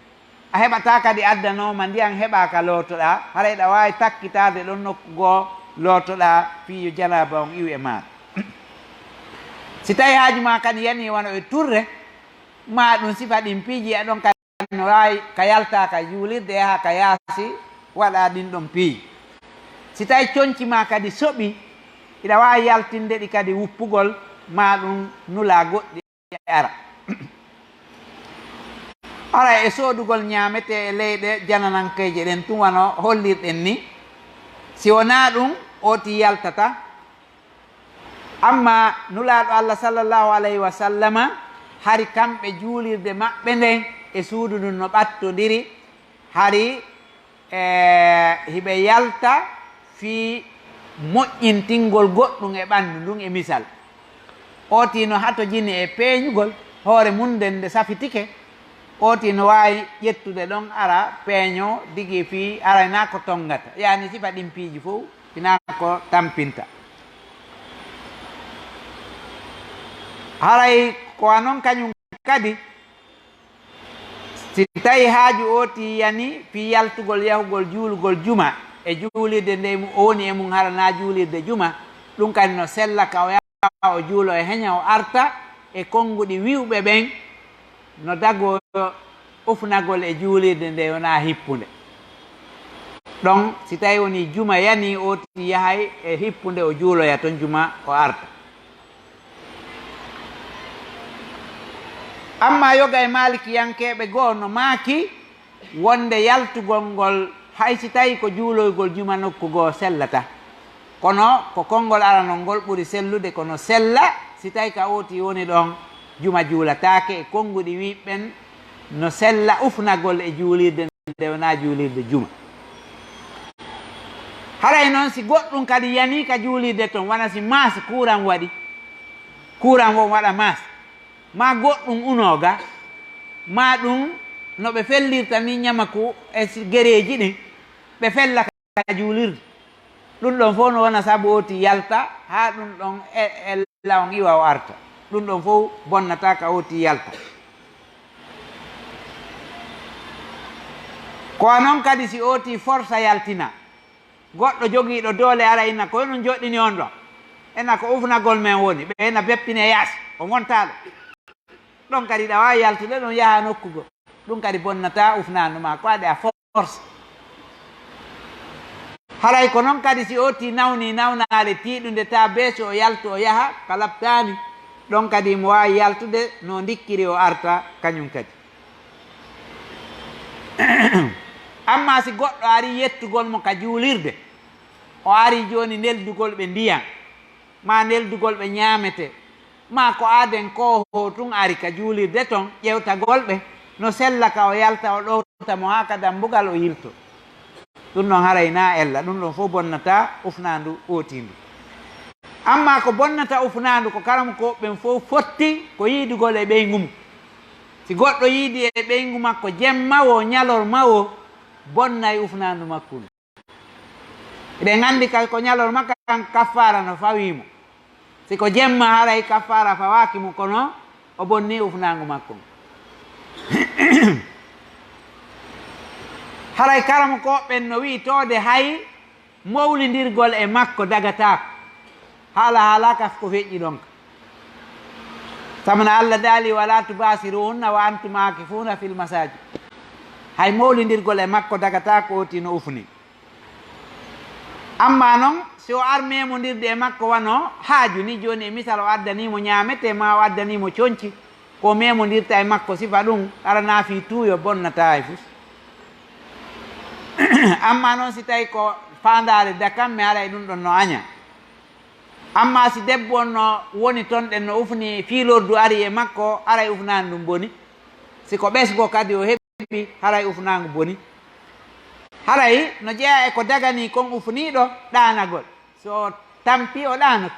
A heɓataa kadi addanooma ndiyan heɓaa ka lootoɗaa, haray ɗa waawi takkitaade ɗon nokku goo lootoɗaa fii yo janaaba on iw e maaɗa. Si tawii haaju maa kadi yanii wano e turre, maa ɗum sifa ɗin piiji, a ɗon kadi no waawi ka yaltaa ka juulirde, yaha ka yaasi, waɗaa ɗin ɗon piiji. Si tawii conci maa kadi soɓii, hiɗa waawi yaltinde ɗi kadi wuppugol, maa ɗum nulaa goɗɗi ara. Ara e soodugol ñaametee e leyɗe jananankeeje ɗen tun, wano hollirɗen ni, si wonaa ɗum, ooti yaltataa. Amma Nulaaɗo Allah, sallallahu alayhi wa sallama, hari kamɓe juulirde maɓɓe nden e suudu ndun no ɓattondiri, hari, e, hiɓe yalta fii moƴƴintingol goɗɗum e ɓanndu ndun. E misal, ooti no hatojini e peeñugol hoore mun nden, nde safitike, ooti no waawi ƴettude ɗon, ara peeñoo digi fii, haray naa ko tonngata, yaani sifa ɗin piiji fow. Hinaa ko tampinta. Haray ko a non kañum kadi, si tawii haaju ooti yani fii yaltugol yahugol juulugol juma, e juulirde nde o woni e mum hara naa juulirde juma, ɗum kadi no sella ka o yaha o juulo e heña o arta e konnguɗi wi'uɓe ɓen, no dagoo ufnagol e juulirde nde wonaa hippunde. Ɗon, si tawi woni juma yanii, ooti yahay e hippunde, o juuloya ton juma, o arta. Amma yoga e maalikiyankeeɓe goo no maaki wonde yaltugol ngol, hay si tawi ko juuloygol juma nokku goo, sellata. Kono ko konngol aranol ngol ɓuri sellude, kono sella si tawi ka ooti woni ɗon, juma juulataake. E konnguɗi wiiɓe ɓen no sella ufnagol e juulirde nde wonaa juulirde juma. Haray non, si goɗɗum kadi yanii ka juulirde ton, wona si maas kuuran waɗi, kuuran won waɗa maas, maa goɗɗum unoo ga, maa ɗum no ɓe fellirta ni ñamaku e si-, gereeji ɗin, ɓe fella ka juulirde. Ɗum ɗon fof no wona sabu ooti yalta, haa ɗum ɗon e, ella on iwa o arta. Ɗum ɗon fof bonnata ka ooti yalta. Ko a non kadi si ooti forsa yaltina, goɗɗo jogiiɗo doole ara ina ko honɗum joɗɗini on ɗon? Ena ko ufnagol men woni, ɓe ena beppine yaasi, o wontaa ɗo. Ɗon kadi ɗa waawi yaltude ɗon yaha nokku goo. Ɗum kadi bonnata ufnaandu maa, ko waɗi a force. Haray ko non kadi si ooti nawni nawnaare tiiɗunde, taa beeso o yaltu o yaha ka laptaani, ɗon kadi mo waawi yaltude no ndikkiri o arta kañum kadi. Amma si goɗɗo ari yettugol mo ka juulirde, o ari jooni neldugol ɓe ndiyam, maa neldugol ɓe ñaamete, maa ko aaden koohoo tun ari ka juulirde ton, ƴewtagol ɓe, no sella ka o yalta, o ɗowta mo haa ka dambugal o yilto. Ɗum ɗon haray naa ella, ɗum ɗon fof bonnata ufnaandu ootiindu. Amma ko bonnata ufnaandu, ko karamokooɓe ɓen fof fotti ko yiidugol e ɓeyngu mum. Si goɗɗo yiidi e ɓeyngu makko jemma woo, ñalorma woo, bonnay ufnaandu makko ndu. Eɗen anndi kay ko ñalorma kan kaffaara no fawii mo. Si ko jemma, haray kaffaara fawaaki mo, kono o bonnii ufnaangu makko ngu. Haray karamokooɓe ɓen no wi'i toode hay mowlindirgol e makko dagataako. Haala haalaaka ko feƴƴi ɗon ka. Sabu no Allah daali: "Wala tubasiruhunna wa antum akifuna fil masajid." Hay mowlindirgol e makko dagataako, ooti no ufni. Amma non, si o ar memondirde e makko wano haaju ni, jooni e misal o addanii mo ñaametee maa o addanii mo conci, ko memondirta e makko sifa ɗum, hara naa fii tuuyo bonnataa e fus. Amma non, si tawi ko faandaare dakamme, haray ɗum ɗon no aña. Amma si debbo on no woni ton ɗen no ufni, fii lordu ari e makko, haray ufnaani ɗum boni. Si ko ɓesgo kadi o heɓi, haray ufnaangu boni. Haray no jeyaa e ko daganii kon ufniiɗo ɗaanagol. So o tampi o ɗaanoto,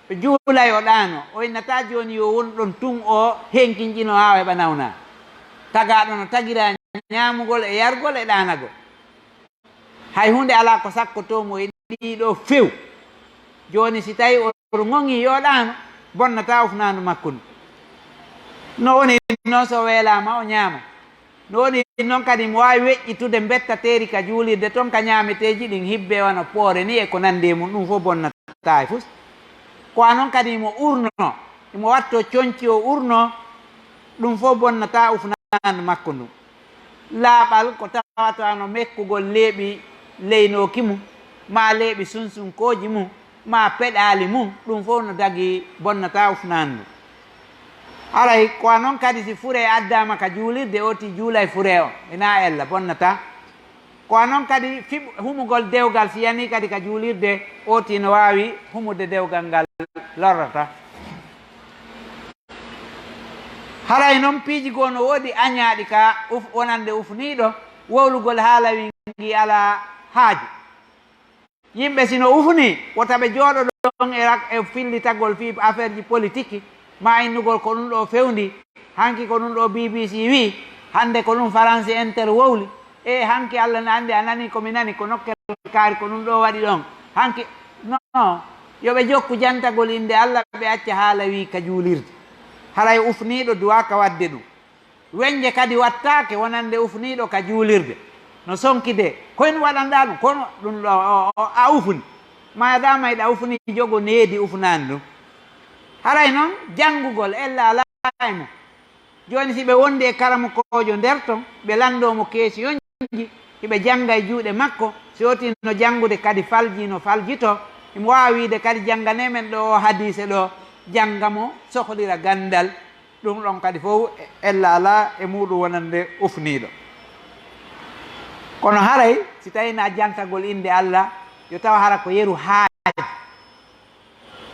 o juulay o ɗaano, o innataa jooni yo won ɗon tun o henkinƴino haa o heɓa nawna. Tagaaɗo no tagiraa ñaamugol e yargol e ɗaanagol. Hay huunde alaa ko sakkotoo mo e ɗii ɗoo few. Jooni, si tawii o ŋoŋii, yo ɗaano, bonnataa ufnaandu makko ndu. No woni noon, so weelaama, o ñaama. No woni noon kadi, mo waawi weƴƴitude mbettateeri ka juulirde toon, ka ñaameteeji ɗin, hibbe wano poore ni e ko nanndi e mum, ɗum fof bonnataa e fus. Ko a noon kadi, imo urno, imo watto conci o urno, ɗum fof bonnataa ufnaandu makko ndun. Laaɓal ko tawata no mekkugol leeɓi leynooki mum, maa leeɓi sunsunkooji mum, maa peɗaali mum, ɗum fof no dagii, bonnataa ufnaandu. Haray ko a noon kadi, si furee addaama ka juulirde, ooti juulay furee on, ina ella, bonnataa. Ko a noon kadi, fiɓ-, humugol dewgal, si yanii kadi ka juulirde, ooti no waawi humude dewgal ngal, lorrataa. Haray noon piiji goo no woodi añaaɗi ka uf-, wonande ufniiɗo, wowlugol haala wingi alaa haaju. Yimɓe si no ufni, wota ɓe jooɗo ɗon e rak-, e fillitagol fii affaire ji politique, maa innugol ko ɗum ɗoo fewndi, hanki ko ɗum ɗoo B B C wii, hannde ko ɗum France Inter wowli. E hanki Allah na anndi, a nanii ko mi nani, ko nokkel kaari, ko ɗum ɗoo waɗi ɗon. Hanki, non, yo ɓe jokku jantagol innde Allah, ɓe acca haala wii ka juulirde. Haray ufniiɗo duwaaka waɗde ɗum. Weñje kadi wattaake wonande ufniiɗo ka juulirde. No sonki de, koyn waɗanɗaa ɗum, kono ɗum ɗo, o, o, a ufni. Maadaama iɗa ufni, jogo needi ufnaani ɗum. Haray noon, janngugol ella alaa e mum. Jooni, si ɓe wondi e karamokoojo nder ton, ɓe lanndoo mo keesi yonji, hiɓe jannga e juuɗe makko, si otii no janngude kadi falji, no faljitoo, himo waawi wiide kadi, "Jannganee men ɗoo oo hadiise ɗoo," jannga mo, sohlira ganndal. Ɗum ɗon kadi fof ella alaa e muuɗum wonande ufniiɗo. Kono haray, si tawii na jantagol innde Alla, yo taw hara ko yeru haaji.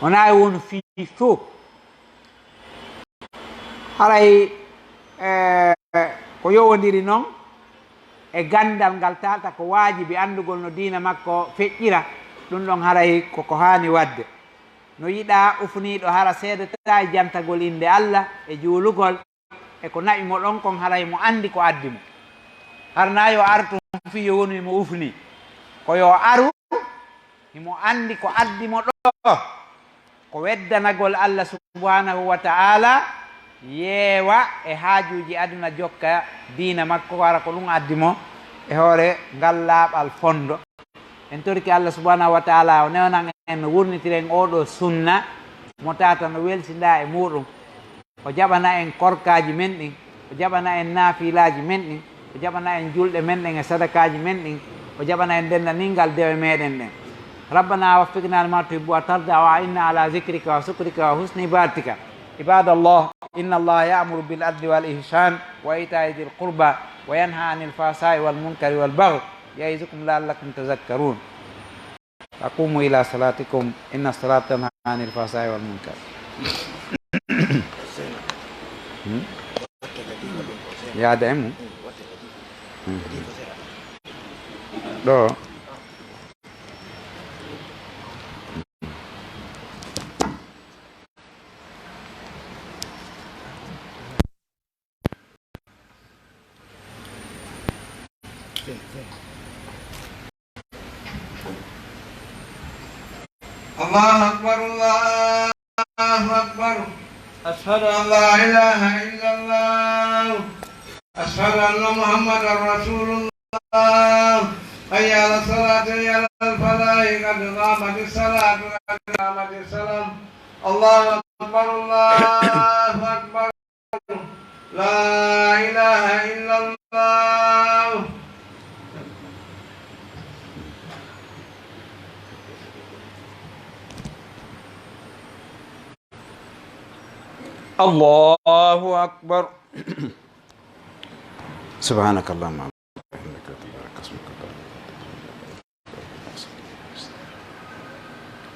Wonaa e wonu fii fof. Haray, eh, ko yowondiri noon e ganndal ngal taalta ko waajibi anndugol no diina makko feƴƴira, ɗum ɗon haray ko ko haani waɗde. No yiɗaa ufniiɗo hara seedataa e jantagol innde Alla e juulugol e ko naɓi mo ɗon kon, haray mo anndi ko addi mo. Harnaa yo ar tun fii yo wonu himo ufnii. Ko yo aru, himo anndi ko addi mo ɗoo. Ko weddanagol Alla subhanahu wa ta'ala, yeewa e haajuuji aduna, jokka diina makko, hara ko ɗum addi mo e hoore ngal laaɓal fondo. En torike Alla subhanahu wa ta'ala o newnana en, no wurnitiren oo ɗoo sunna mo tata no welsinda e muuɗum. O jaɓana en korkaaji men ɗin, o jaɓana en naafilaaji men ɗin, o jaɓana en julɗe men ɗen e sadakaaji men ɗin, o jaɓana en denndaningal dewe meɗen ɗen. ربنا وفقنا لما تحب وترضى وأعنا على ذكرك وشكرك وحسن عبادتك. عباد الله، إن الله يأمر بالعدل والإحسان وإيتاء ذي القربى وينهى عن الفحشاء والمنكر والبغي يعظكم لعلكم تذكرون. وقوموا إلى صلاتكم، إن الصلاة تنهى عن الفحشاء والمنكر. Hmm? Ya daimu. Hmm. Do. الله أكبر، الله أكبر. أشهد أن لا إله إلا الله. أشهد أن محمدا رسول الله. حي على الصلاة، حي على الفلاح، قد قامت الصلاة، قد قامت الصلاة. الله أكبر، الله أكبر. لا إله إلا الله. الله أكبر. سبحانك اللهم وبحمدك، تبارك اسمك.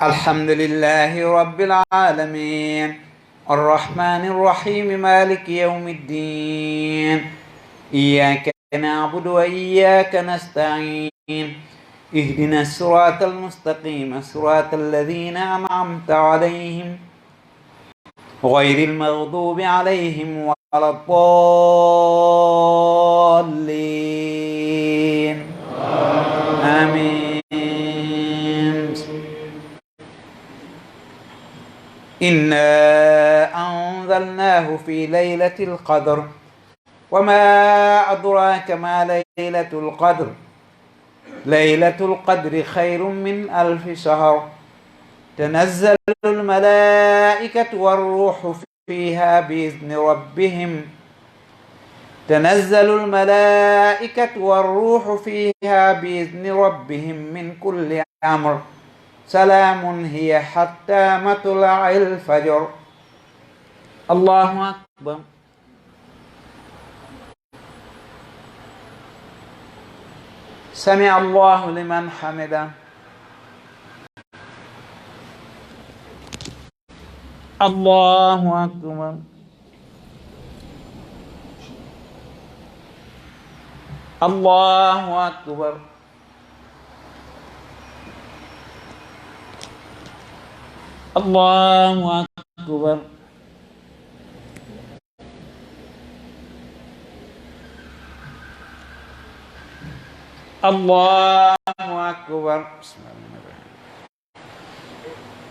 الحمد لله رب العالمين. الرحمن الرحيم. مالك يوم الدين. إياك نعبد وإياك نستعين. اهدنا الصراط المستقيم، صراط الذين أنعمت عليهم، غير المغضوب عليهم ولا الضالين. آمين. إنا أنزلناه في ليلة القدر. وما أدراك ما ليلة القدر. ليلة القدر خير من ألف شهر. تنزل الملائكة والروح فيها بإذن ربهم. تنزل الملائكة والروح فيها بإذن ربهم من كل أمر. سلام هي حتى مطلع الفجر. الله أكبر. سمع الله لمن حمده. الله أكبر. الله أكبر. الله أكبر. الله أكبر. بسم الله الرحمن الرحيم.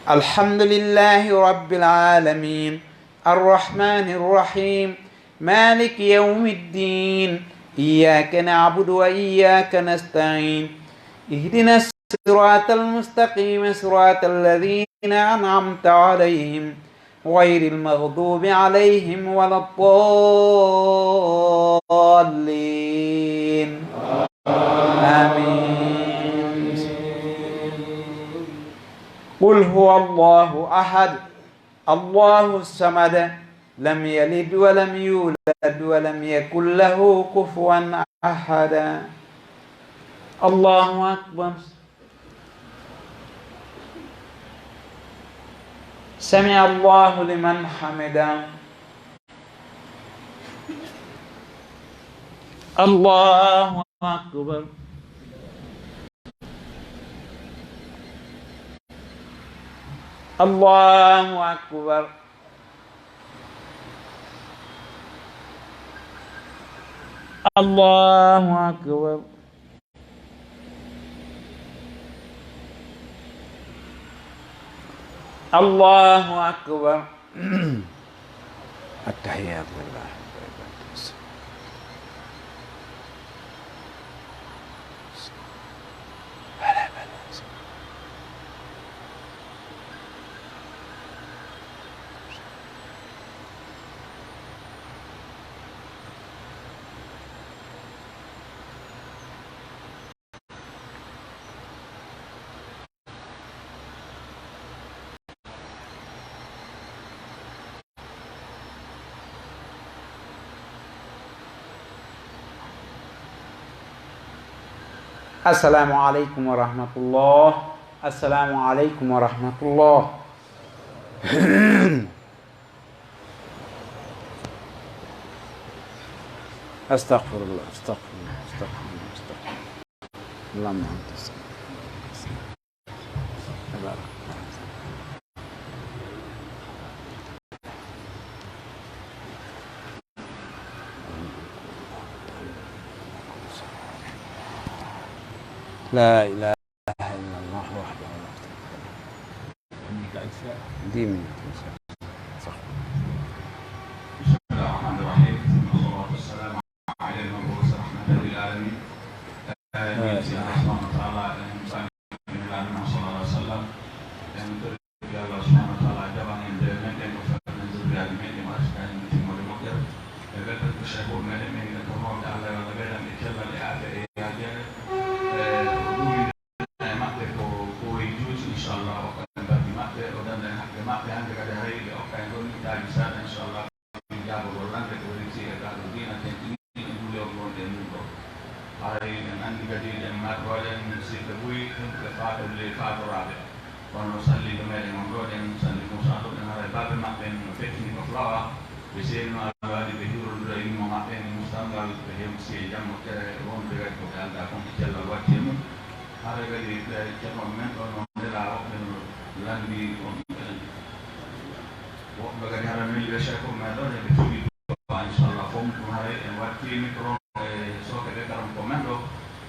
الحمد لله رب العالمين. الرحمن الرحيم. مالك يوم الدين. إياك نعبد وإياك نستعين. اهدنا الصراط المستقيم، صراط الذين أنعمت عليهم، غير المغضوب عليهم ولا الضالين. آمين. قل هو الله أحد، الله الصمد، لم يلد ولم يولد ولم يكن له كفوا أحد. الله أكبر. سمع الله لمن حمده. الله أكبر. الله أكبر. الله أكبر. الله أكبر. التحيات لله. السلام عليكم ورحمة الله. السلام عليكم ورحمة الله. أستغفر الله، أستغفر الله، أستغفر الله، أستغفر الله. اللهم أنت السلام. تبارك. لا إله إلا الله وحده لا شريك له. دي من. صح. بسم الله الرحمن الرحيم. ثم الصلاة والسلام على المبعوث رحمة للعالمين. Amin. Seydi Allah subhanahu wa taala, en sani Nulaaɗo men sallallahu alaihi wasallam. En tori Allah subhanahu wa taala jaɓan en dewe men ɗen, o fewna en zurriyaaji men ɗin, o arsika en timmoode moƴƴere. E weltata ko Cheikh o meɗen, men ina tornooɓe Allah yo Allah ɓeydan ɓe cellal e aafiya e yaajeere. E o ɗuminda e maɓɓe ko ɓooyi juuti, inchallah, o okka en barki maɓɓe, o danda en haqqe maɓɓe, hannde kadi hay ɓe okka en ɗon mittaaji seeɗa, inchallah. Jaabagol lannde ko woni si e kaa ɗo diina tentinii e duulewol wonde e mum ɗo. Haray en anndi kadi eɗen marɗo eɗen sirɓe buy, ɗum ɓe faatolle faatoraaɓe. Kono salliiɗo meɗen on ɗo, ɗen salli Muusaa ɗo, ɗen haray baabe maɓɓe en no feccini ko flawa. Ɓe seenino Allah waɗi ɓe hiwrondira e yumma maɓɓe en mustal ngal, ɓe hewti e jam moƴƴere wonde kadi ko ɓe aldaa kon e cellal watti e mum. Haray kadi ɓe ceerno men ɗo no ndelaa woɓɓe no lanndi on. Woɓɓe kadi hara min le chef o men ɗon eɓe cuuɗi du'a, inchallah, fof ɗum haray en watti micro e sooke ɓe karam ko men ɗo,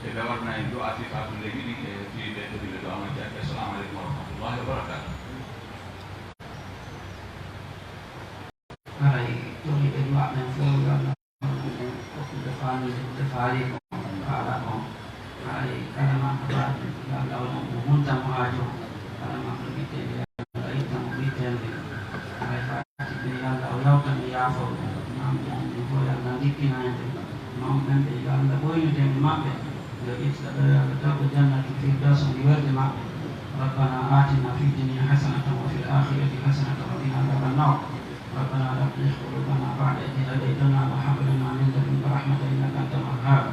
eɓe warna en du'a fi faatuleeji ɗi e fi ɓe kadi ɓe du'a majjaki. Assalamu aleykum wa rahmatullahi wa barakatuh. Haray tori ɓe du'a ɓen fof yo Allah Ɓe faami, ɓe faali ko faala kon. Haray kala ma ko faati, yo Allah o, o hunta mo haajo. Kala ma ko wittende, yo Allah itta mo wittende. Haray faati ɓe, yo Allah o yawta ɓe, yaafoo ɓe. Maamɓe amen ɓe fof, yo Allah ndikkina en ɓe. Mawɓe ɓen ɓe, yo Allah ɓoynu denɗe maɓɓe. Yo itta ɓe, yo Allah taw ɓe Jannatul Firdaws woni welde maɓɓe. ربنا آتنا في الدنيا حسنة وفي الآخرة حسنة وقنا عذاب النار. ربنا لا تزغ قلوبنا بعد إذ هديتنا وهب لنا من لدنك رحمة إنك أنت الوهاب.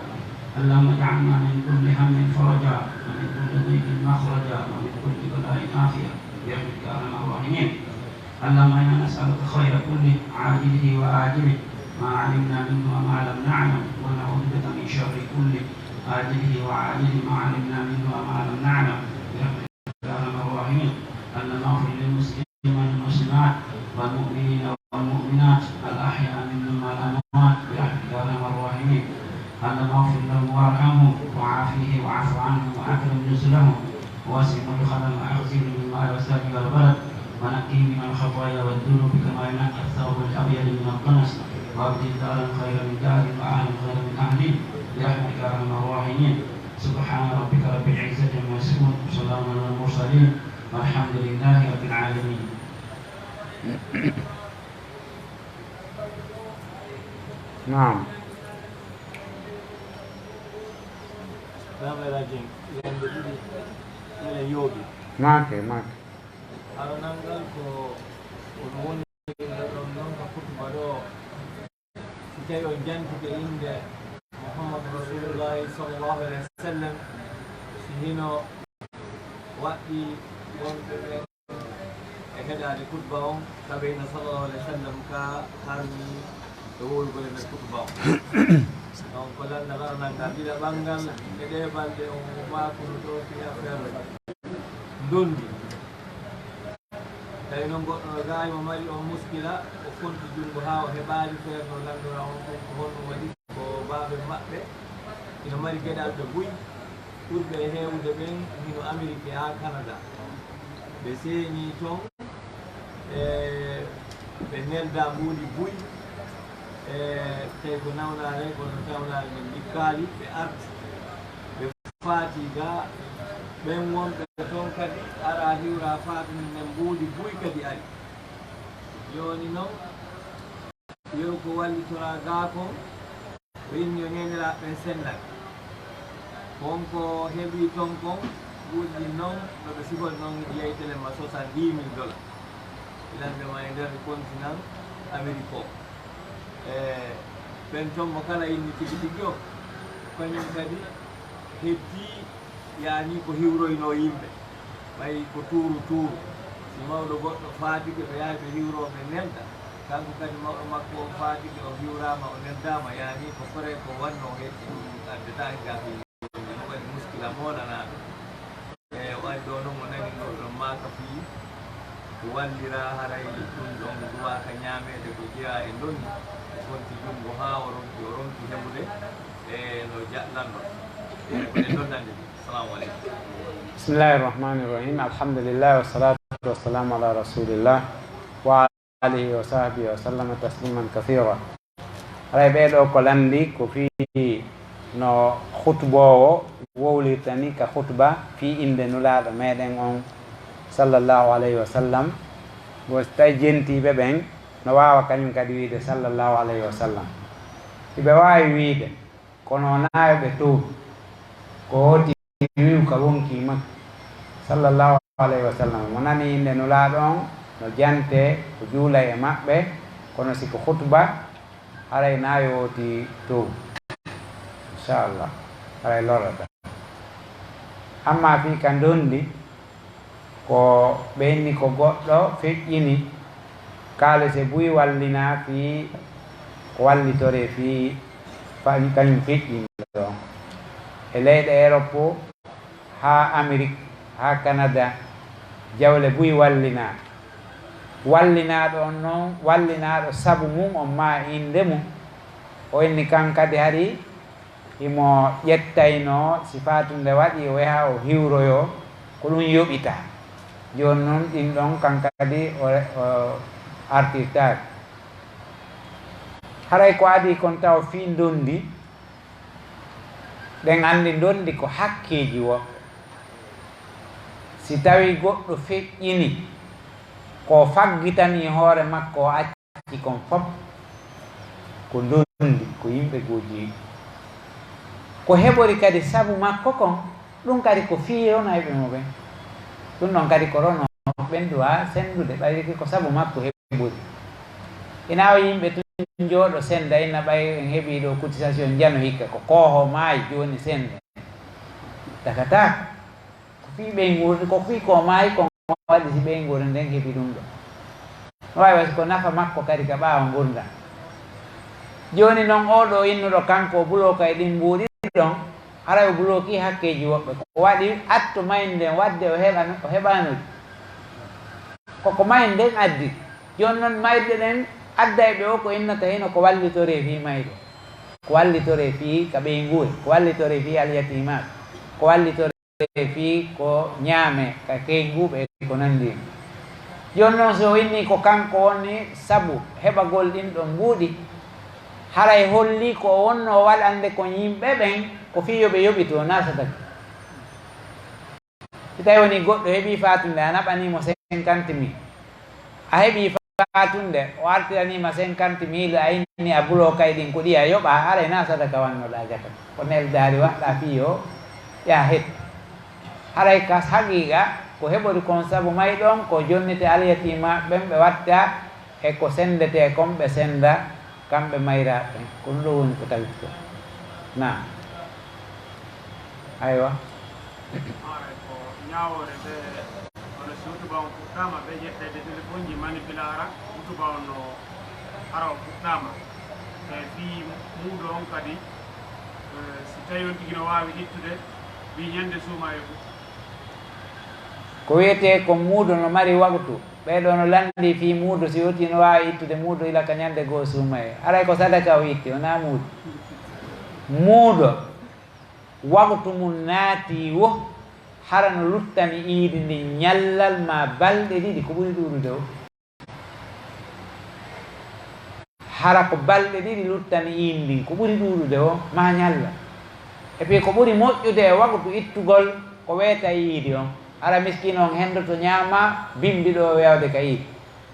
اللهم اجعلنا من كل هم فرجا ومن كل ضيق مخرجا ومن كل بلاء عافية برحمتك يا أرحم الراحمين. اللهم إنا نسألك خير كله عاجله وآجله ما علمنا منه وما لم نعلم ونعوذ بك من شر كله عاجله وآجله ما علمنا منه وما لم نعلم برحمتك يا أرحم الراحمين. اللهم اغفر للمسلمين والمسلمات والمؤمنين والمؤمنات الأحياء منهم والأموات برحمتك يا أرحم الراحمين. اللهم اغفر لهم وارحمهم وعافهم واعف عنهم وأكرم نزلهم ووسع مدخلهم وأخزهم من النار وسائر البلد ونقهم من الخطايا والذنوب كما ينقى الثوب الأبيض من الدنس وأبدل دارهم خيرا من دارهم وأهلا خيرا من أهلهم برحمتك يا أرحم الراحمين. سبحان ربك رب العزة عما يصفون، وسلام على المرسلين، والحمد لله رب العالمين. Naam. Baba Elhadji, yande ɗiɗi eɗen yooɓi. Maake, maake. Aranal ngal ko on woni ɗon noon ka khutba ɗo. Si tawi on jantike innde Muhammadu Rasulullahi sallallahu alaihi wasallam, si hino waɗɗi wonɓe ɓen e heɗaade khutba on, ka ɓeyna sallallahu alaihi wasallam ka harmi e wowlugol e nder khutba on. Donc, ko lanndal aranal ngal ɗiɗaɓal ngal e ɗee balɗe on maakuno ɗo fi affaire ndondi. Tawi noon goɗɗo no gaayi mo mari on muskila, o fonti junngo haa o heɓaali feere no lanndora on kon ko honɗum waɗi. Ko baaben maɓɓe ino mari geɗalɓe buy ɓurɓe e heewude ɓen hino Amerik e haa Canada. Ɓe seeni ton, e ɓe nelda mbuuɗi buy, e tawi ko nawnaare, kono nawnaare men ndikkaali, ɓe arti. Ɓe faati ga, ɓen wonɓe ton kadi ara hiwra faatude nden mbuuɗi buy kadi ari. Jooni non, yeru ko wallitora ga kon, o inni o neeniraaɓe ɓen sennake. Kon ko heɓi ton kon, mbuuɗi ɗin non, no ɓe sifori non, hiɗi yaytele ma soixante-dix mille dollars. Ilan ɓe ma e nder continent Amérique o. E ɓen ton mo kala inni tigi tigi o, kañum kadi heddi, yaani ko hiwroynoo yimɓe, ɓay ko tuuru tuuru. Si mawɗo goɗɗo faatike, ɓe yahay ɓe hiwroo, ɓe nelda, kanko kadi mawɗo makko on faatike, o hiwraama, o neldaama, yaani ko frais ko wannoo heddi ɗum, addata hikka fi. Ɗum waɗi muskila moolanaaɗo. E o ari ɗo noon, o nani ɗo ɗon maaka fii ko wallira, haray ɗum ɗon duwaaka ñaameede, ko jeyaa e ndonni, o fonti junngo haa o ronki, o ronki heɓude e no jaɗlanno. E ko ɗe ndonnande ɗum. Assalamu aleykum. بسم الله الرحمن الرحيم. الحمد لله والصلاة والسلام على رسول الله وعلى آله وصحبه وسلم تسليما كثيرا. Haray ɓee ɗoo ko lanndi ko fii no khutboowo wowlirta ni ka khutba fii innde Nulaaɗo meɗen on, sallallahu alayhi wa sallam. Wo si tawi jentiiɓe ɓen no waawa kañum kadi wiide, sallallahu alayhi wa sallam. Hiɓe waawi wiide, kono wonaa yo ɓe toowi. Ko hooti wi'u ka wonkii makko, sallallahu alayhi wa sallam. Mo nani innde Nulaaɗo on, no jantee, o juulay e maɓɓe, kono si ko khutba, haray na yo wooti toowi. Inchallah, haray lorata. Amma fii ka ndonndi, ko ɓe inni ko goɗɗo feƴƴini kaalise buy wallinaa fii ko wallitoree fii fa-, kañum feƴƴini ɗon. E leyɗe Erop haa Amerik, haa Kanada, jawle buy wallinaa. Wallinaaɗo on non, wallinaaɗo sabu mum on maa innde mum, o inni kan kadi hari himo ƴettaynoo si faatunde waɗi, o yaha o hiwroyoo, ko ɗum yoɓita. Jooni non ɗin ɗon kan kadi o, o artirtaake. Haray ko adii kon taw fii ndonndi, ɗen anndi ndonndi ko hakkeeji woɓɓe. Si tawii goɗɗo feƴƴini ko faggitanii hoore makko, o acci kon fof, ko ndonndi, ko yimɓe goo jeyi. Ko heɓori kadi sabu makko kon, ɗum kadi ko fii ronayɓe mo ɓen. Ɗum ɗon kadi ko ronooɓe ɓen duwaa senndude, ɓay ko sabu makko heɓori. Ina o yimɓe tun njooɗo sennda, ina ɓay en heɓii ɗoo cotisation njano hikka, ko koohoo maayi jooni sennda. Takataaka. Ko fii ɓeynguure, ko fii ko maayi kon waɗi si ɓeynguure nden heɓi ɗum ɗoo. No waawi waɗde ko nafa makko kadi ka ɓaawo ngurndan. Jooni non, oo ɗoo innuɗo kanko o bulooka e ɗin mbuuɗi ɗon, haray o bulookii hakkeeji woɓɓe. Ko waɗi atto mayde nden waɗde o heɓano, o heɓaano ɗi. Ko ko mayde nden addi. Jooni non mayde ɗen adday ɓe o ko innata hino ko wallitoree fii mayde. Ko wallitoree fii ka ɓeynguure, ko wallitoree fii alyatiimaaɓe, ko wallitoree fii ko ñaame ka keynguuɓe e ko nanndi en. Jooni non, si o inni ko kanko woni sabu heɓagol ɗin ɗon mbuuɗi, haray holli ko o wonno o waɗande kon yimɓe ɓen ko fii yo ɓe yoɓito, naa sadaka. Si tawi woni goɗɗo heɓii faatunde, a naɓanii mo cinquante mille, a heɓii katunde, o artiraniima cinquante mille, a inni a buloo kay ɗin ko ɗi a yoɓa, haray na sadaka wannoɗaa jaka. Ko neldaari waɗɗaa fii yo yaa hettu. Haray ka haqiiqa, ko heɓori kon sabu may ɗon, ko jonnete alyatiimaaɓe ɓen ɓe watta, e ko senndetee kon ɓe sennda, kamɓe mayraaɓe ɓen. Ko ɗum ɗoo woni ko tawti kon. Naam. Aywa. Haray ko ñaawoore nde, kono si hutuba on fuɗɗaama, ɓe ƴettayde telefonji manipilara, hutuba on no hara o fuɗɗaama. E fii muudo on kadi, eh, si tawi on tigi no waawi ittude, mbi ñande suuma e fuɗ. Ko wiyetee ko muudo no mari waqtu. Ɓee ɗoo no lanndii fii muudo, si woti no waawi ittude muudo ila ka ñande goo suuma e. Haray ko sadaka o itti, wonaa muudo. Muudo. Waqtu mun naatii wo, hara no luttani iidi ndin ñallal maa balɗe ɗiɗi, ko ɓuri ɗuuɗude wo. Hara ko balɗe ɗiɗi luttani iidi ndin, ko ɓuri ɗuuɗude wo, maa ñallal. Et puis ko ɓuri moƴƴude e waqtu ittugol, ko weeta iidi on. Hara miskiino on henndoto ñaama bimbi ɗoo weewde ka iidi.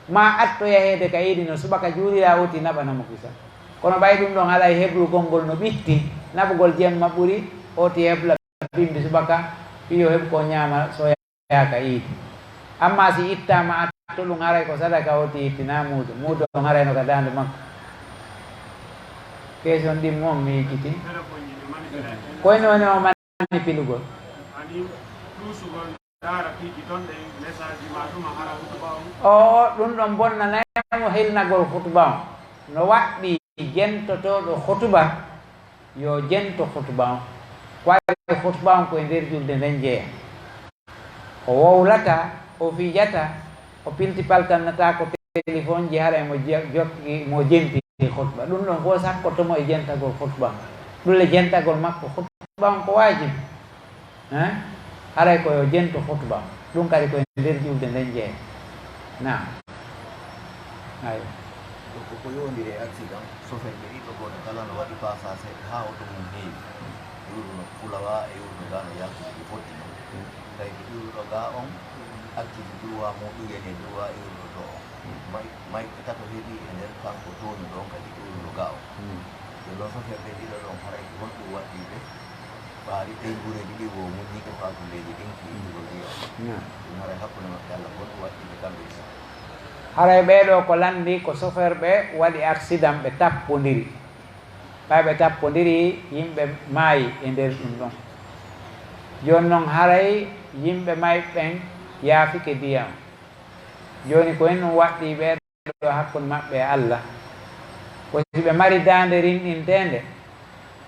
Maa atto yaheede ka iidi no subaka juulira, oti naɓana mo kisa. Kono ɓay ɗum ɗon alay heblugol ngol no ɓitti, naɓugol jemma ɓuri, oti hebla bimbi subaka, fii yo heɓu ko ñaama so yaha ka iidi. Amma si ittaama atto ɗum, haray ko sadaka, oti ittinaa muudo. Muudo on haray no ka daande makko. Question ɗin mo mi yejjiti. Koyno woni o manipilugol. Ndaara piiji ton ɗen, message ma ɗum a hara hutuba on. O, ɗum ɗon bonnanay mo hilnagol hutuba on. No waɗɗii jentotooɗo hutuba yo jento hutuba on. Ko waɗi hutuba on ko e nder julde nden jeya. O wowlata, o fijata, o pilti paltannata ko téléphone ji, haray mo je-, jokki, mo jenti hutuba. Ɗum ɗon fof sakkoto mo e jentagol hutuba on. Ɗum le jentagol makko hutuba on ko waajibi. Hein? Haray ko yo jento hutuba. Ɗum kadi ko e nder julde nden jeeya. Naam. Ayo. Ko, ko yowondiri e accident, chauffeur ɓe ɗiɗo, gooto kala no waɗi passage seeɗa haa oto mum heewi. Iwruɗo Fulawa e iwruɗo gaa no yaltude ko fotti noon. Tawi ko iwruɗo gaa on accude droit muɗum e droit iwruɗo to on. May, may ɓe tato heɓi e nder kanko tooñuɗo on kadi iwruɗo gaa on. Ɓe ɗon chauffeur ɓe ɗiɗo ɗon, haray ko honɗum waɗɗii ɓe? Ɓaari ɓeynguureeji ɗin wo muññiike faatulleeji ɗin fii ittugol ɗi on. Naam. Ɗum haray hakkunde maɓɓe Allah, ko honɗum waɗɗii ɓe kamɓe Isa? Haray ɓee ɗoo ko lanndii ko chauffeur ɓe waɗi accident, ɓe tappondiri. Ɓay ɓe tappondiri, yimɓe maayi e nder ɗum ɗon. Jooni non haray yimɓe mayɓe ɓen yaafike diyam. Jooni ko en ɗum waɗɗii ɓee ɗoo hakkunde maɓɓe e Allah. Ko si ɓe mari daande rinɗinteende,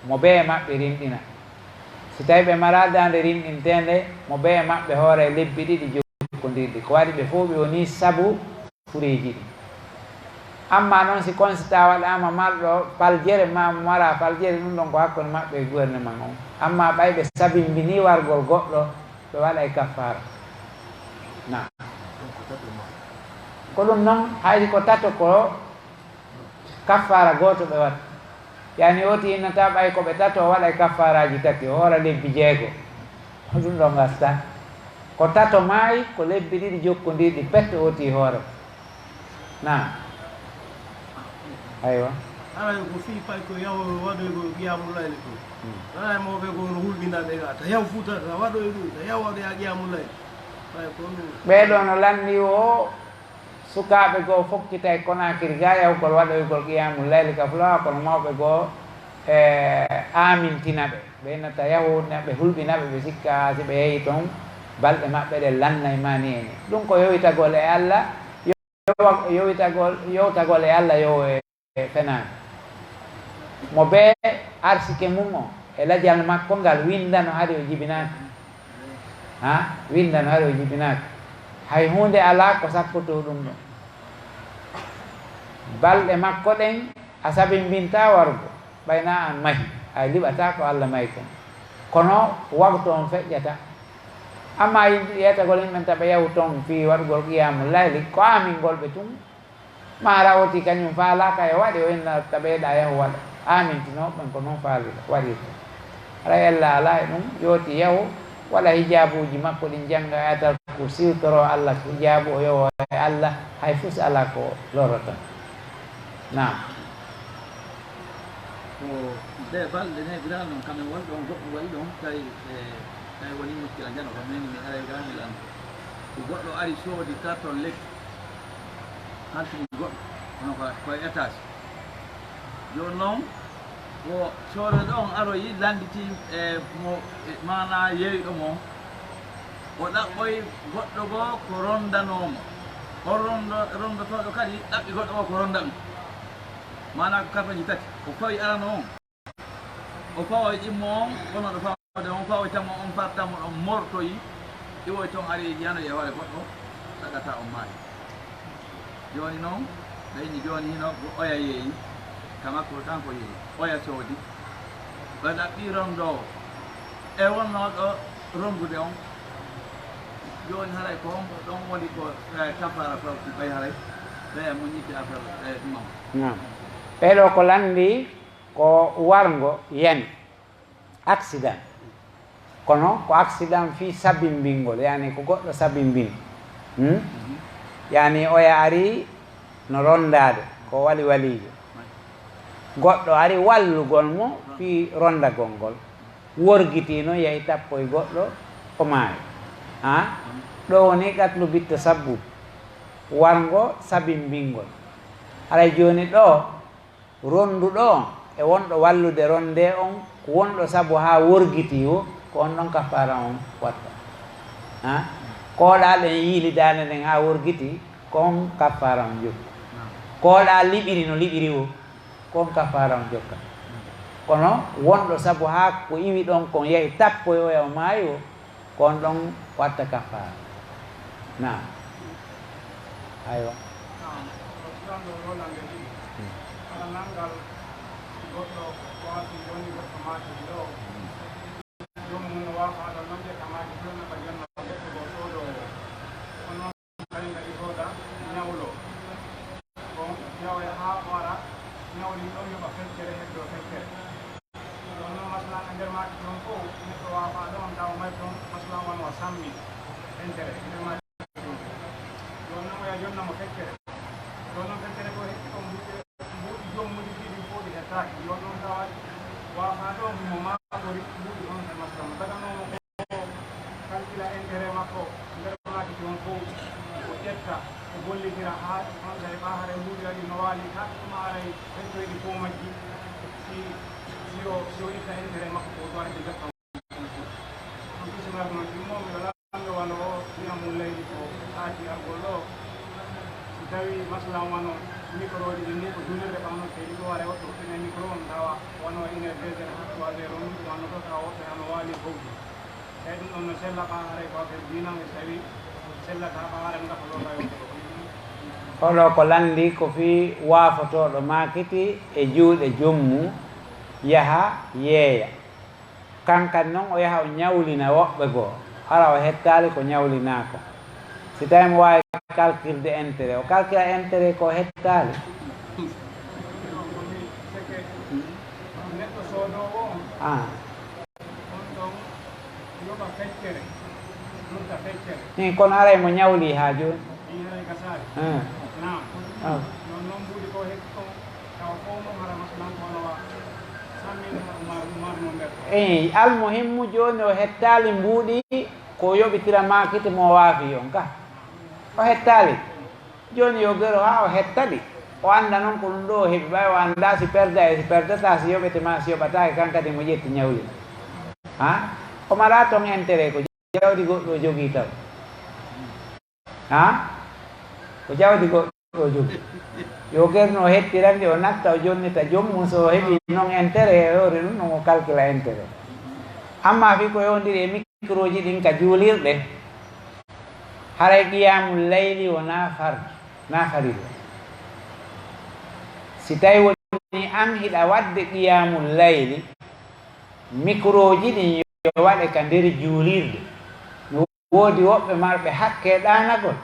mo bee maɓɓe rinɗina. Si tawii ɓe maraa daande rinɗinteende, mo bee maɓɓe hoora e lebbi ɗiɗi jokkondirɗi. Ko waɗi ɓe fof ɓe wonii sabu fureeji ɗi. Ammaa noon si constat waɗaama marɗo paljere maa mo maraa paljere, ɗum ɗon ko hakkunde maɓɓe e gouvernement on. Ammaa ɓay ɓe sabimbinii wargol goɗɗo, ɓe waɗay kaffaara. Naam. Ko ɗum noon, hayri ko tato ko kaffaara gooto ɓe watta. Yani woti innata ɓay ko ɓe tato, o waɗay kaffaaraaji tati, o hoora lebbi jeego. Ko ɗum ɗon gasta. Ko tato maayi, ko lebbi ɗiɗi jokkondirɗi pet o woti hoore. Naam. Aywa. Haray ko fii pay ko yahowo waɗoygol qiyaamu layli ko. Hmm. Haray mawɓe goo no hulɓina ɓe ga, ta yahu futa, ta waɗoy ɗum, ta yahu waɗoya qiyaamu layli. Pay ko ɗum. Ɓee ɗoo no lanndi o sukaaɓe goo fokkita e Konaakiri ga yahugol waɗoygol qiyaamu layli ka Fulawa, kono mawɓe goo, e, aamintina ɓe. Ɓe innata yahu, na ɓe hulɓina ɓe, ɓe sikka si ɓe yahii ton, balɗe maɓɓe ɗen lannay maa ni e ni. Ɗum ko yowitagol e Alla, yowa-, yowitagol, yowtagol e Alla yowo e, e fenaande. Mo bee arsike mum on e lajal makko ngal winndano hari o jibinaaka. Ha? Winndano hari o jibinaaka. Hay huunde alaa ko sakkotoo ɗum ɗon. Balɗe makko ɗen a sabimbintaa warugo. Ɓay na an mahi, a liɓataa ko Alla mahi kon. Kono waktu on feƴƴata. Amma yimɓe, yeetagol yimɓe ta ɓe yahu ton fii waɗugol qiyaamu layli, ko aamingol ɓe tun. Maa rawoti kañum faalaaka yo waɗe, o inna ta ɓe ɗa yahu waɗa. Aamintinooɓe ɓen ko non faalira, waɗirta. Haray Alla alaa e ɗum, yooti yahu, waɗa hijaabuuji makko ɗin, jannga Ayatal ko siwtoro Allah, ko jaabu o yowo e Allah, hay fus alaa ko lorrata. Naam. Ko nde balɗe neɓiral noon, kam en woni ɗoon, goɗɗo waɗi ɗoon, tawi e, tawi woni muskila, njano ko meni mi aray ga mi lan. Ko goɗɗo ari soodi karton lekki, halfini goɗɗo, kono ko, ko e étage. Jooni noon, ko soodo ɗoon aroyi, lannditi e mo, e maanaa yeeyɗo mo, o ɗaɓɓoyi goɗɗo goo ko ronndanoo mo. On ronndo-, ronndotooɗo kadi ɗaɓɓi goɗɗo goo ko ronnda ɗum. Maanaa ko kartonji tati. O fawi arano on. O fawoyi ɗimmo on, wonno ɗo fawde on, fawoyi tammo on, far tammo ɗon mortoyi, iwoyi toon ari yanoyi e hoore goɗɗo, tagata on maayi. Jooni noon, ɓe inni jooni hino ko oya yeeyi, ka makko kanko yeeyi, oya soodi, ɓe ɗaɓɓi ronndoowo, e wonnooɗo ronndude on. Jooni haray ko hombo ɗon woni ko, eh, kafaara fawti ɓay haray, ɓe mo ñitti affaire, eh, ɗum on. Naam. Ɓee ɗoo ko lanndi ko warngo yani. Accident. Kono ko accident fii sabimbingol, yani ko goɗɗo sabimbini. Hmm? Yani oya ari no ronndaade, ko wali waliijo. Goɗɗo ari wallugol mo fii ronndagol ngol. Worgiti no yahi tappoy goɗɗo, o maayi. Ha? Ɗo woni qatlu bitta sabbu. Warngo sabimbingol. Haray jooni ɗo, ronnduɗo on e wonɗo wallude ronndee on, ko wonɗo sabu haa worgitii wo, ko on ɗon kaffaara on watta. Ha? Koolaa ɗen yiili daande nden haa worgitii, ko on kaffaara on jokka. Koolaa liɓiri no liɓiri wo, ko on kaffaara on jokka. Kono wonɗo sabu haa ko iwi ɗon kon yahi tappoy oya o maayi wo, ko on ɗon watta kaffaara. Naam. Aywa. Naam. Ko suuɗan ɗo ɗo lannde ɗiɗi. Hmm. Kala nanngal goɗɗo waasi jooni goɗɗo maaki ɗo. Joom mum no waafa ɗo noon ƴetta maaki ɗo naɓa jonna goɗɗo goo soodoowo. Ko noon kadi ngaɗi sooda ñawlo. Bon, ñawoya haa o ara, ñawli ɗon yoɓa feccere, heddoo feccere. Ɗon noon maslaa e nder maaki toon fof, neɗɗo waafaa ɗoon, tawa may toon maslaa wano a sammi feccere, e nder maaki toon. Ɗon noon oya jonna mo feccere. Ɗon noon feccere ko heɓi kon mbuuɗi, mbuuɗi joom mum ɗiɗi fof ɗi hettaaki. Ɗon noon tawa waafaa ɗoon mo maakori mbuuɗi on e maslaa mo. Taganoo mo ko calcula intérêt makko, nder maaki toon fof, o ƴetta, o gollitira haa on tawi ɓaa hare mbuuɗi waɗi no waali, haa ɗum haray hettoyɗi fof majji, si, si o, si o itta intérêt makko ko o doit de jokka. On kisimar noon ɗum moom, yo laamɗo wano o wiya mum leydi ko aati argol ɗo. Si tawi maslan wano micro ji ɗin ni ko julirde ɓanno kedi ɗo are woɗɗo huɓɓina micro on tawa wano une heure, deux heures, haa trois heures on ɗum wannoto tawa woɓɓe hano waali fowji. Tawi ɗum ɗon no sella ɓaa haray ko affaire diina, so tawi sellataa ɓaa haray no gasa ɗo tawi woɓɓe ɗo. Oɗo ko lanndi ko fii waafotooɗo maakiti e juuɗe joom mum yaha yeeya. Kankan non o yaha o ñawlina woɓɓe goo, hara o hettaali ko ñawlinaa kon. Si tawii mo waawi kalkirde intérêt, o kalkira intérêt ko o hettaali. Ah. Ɗin kono haray mo ñawli haa jooni. Ah. Ah. Eey, almuhimmu jooni o hettaali mbuuɗi ko yoɓitira maakiti mo waafi on ka. O hettaali. Jooni yo gero haa o hetta ɗi. O annda noon ko ɗum ɗo o heɓi, ɓay o anndaa si perda e si perdataa, si yoɓete maa si yoɓataake, kan kadi mo ƴetti ñawli. Ha? O maraa toon intérêt ko jawdi goɗɗo o jogii taw. Ha? Ko jawdi goɗɗo o jogii. Yo gerno o hettirande, o natta, o jonnita joom mum, so o heɓii noon intérêt, e hoore ɗum, noon o calcula intérêt. Amma fii ko yowndiri e microji ɗin ka juulirɗe, haray qiyamul layli wonaa fardu, naa farilla. Si tawi woni an hiɗa waɗde qiyamul layli, microji ɗin yo waɗe ka nder juulirde. No woodi woɓɓe marɓe hakke ɗaanagol.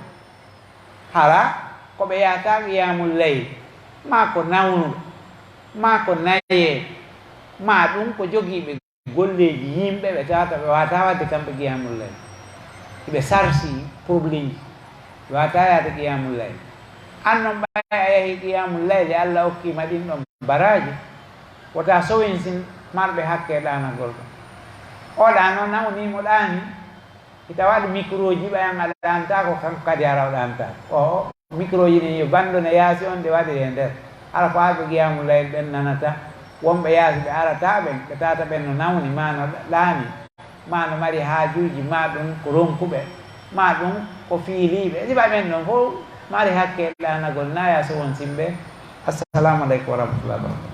Hara ko ɓe yahata qiyamul layli, maa ko nawnuɓe, maa ko nayeeɓe, maa ɗum ko jogiiɓe golleeji yimɓe ɓe tawata ɓe waawataa waɗde kamɓe qiyamul layli. Hiɓe sarsi problème ji. Wata yaade qiyamul layl. An noon ɓay a yahi qiyamul layl, Allah okkiima ɗin ɗon baraaji. Wota sowensin marɓe hakke ɗaanagol ɗon. O ɗaano nawni mo ɗaani. Hita waɗi micro ji ɓay an a ɗaantaako, kanko kadi hara o ɗaantaako. O micro ji ɗin yo banndo ne yaasi on ɗe waɗi e nder. Hara ko arɓe qiyamul layl ɓen nanata. Wonɓe yaasi ɓe arata ɓen, ɓe tata ɓen no nawni, ma no ɗaani, ma no mari haajuuji, ma ɗum ko ronkuɓe, ma ɗum ko fiiliiɓe. Sifa ɓen ɗon fof mari hakke ɗaanagol, na ya sowon simɓe. Assalamu aleykum wa rahmatullahi wa barakatuh.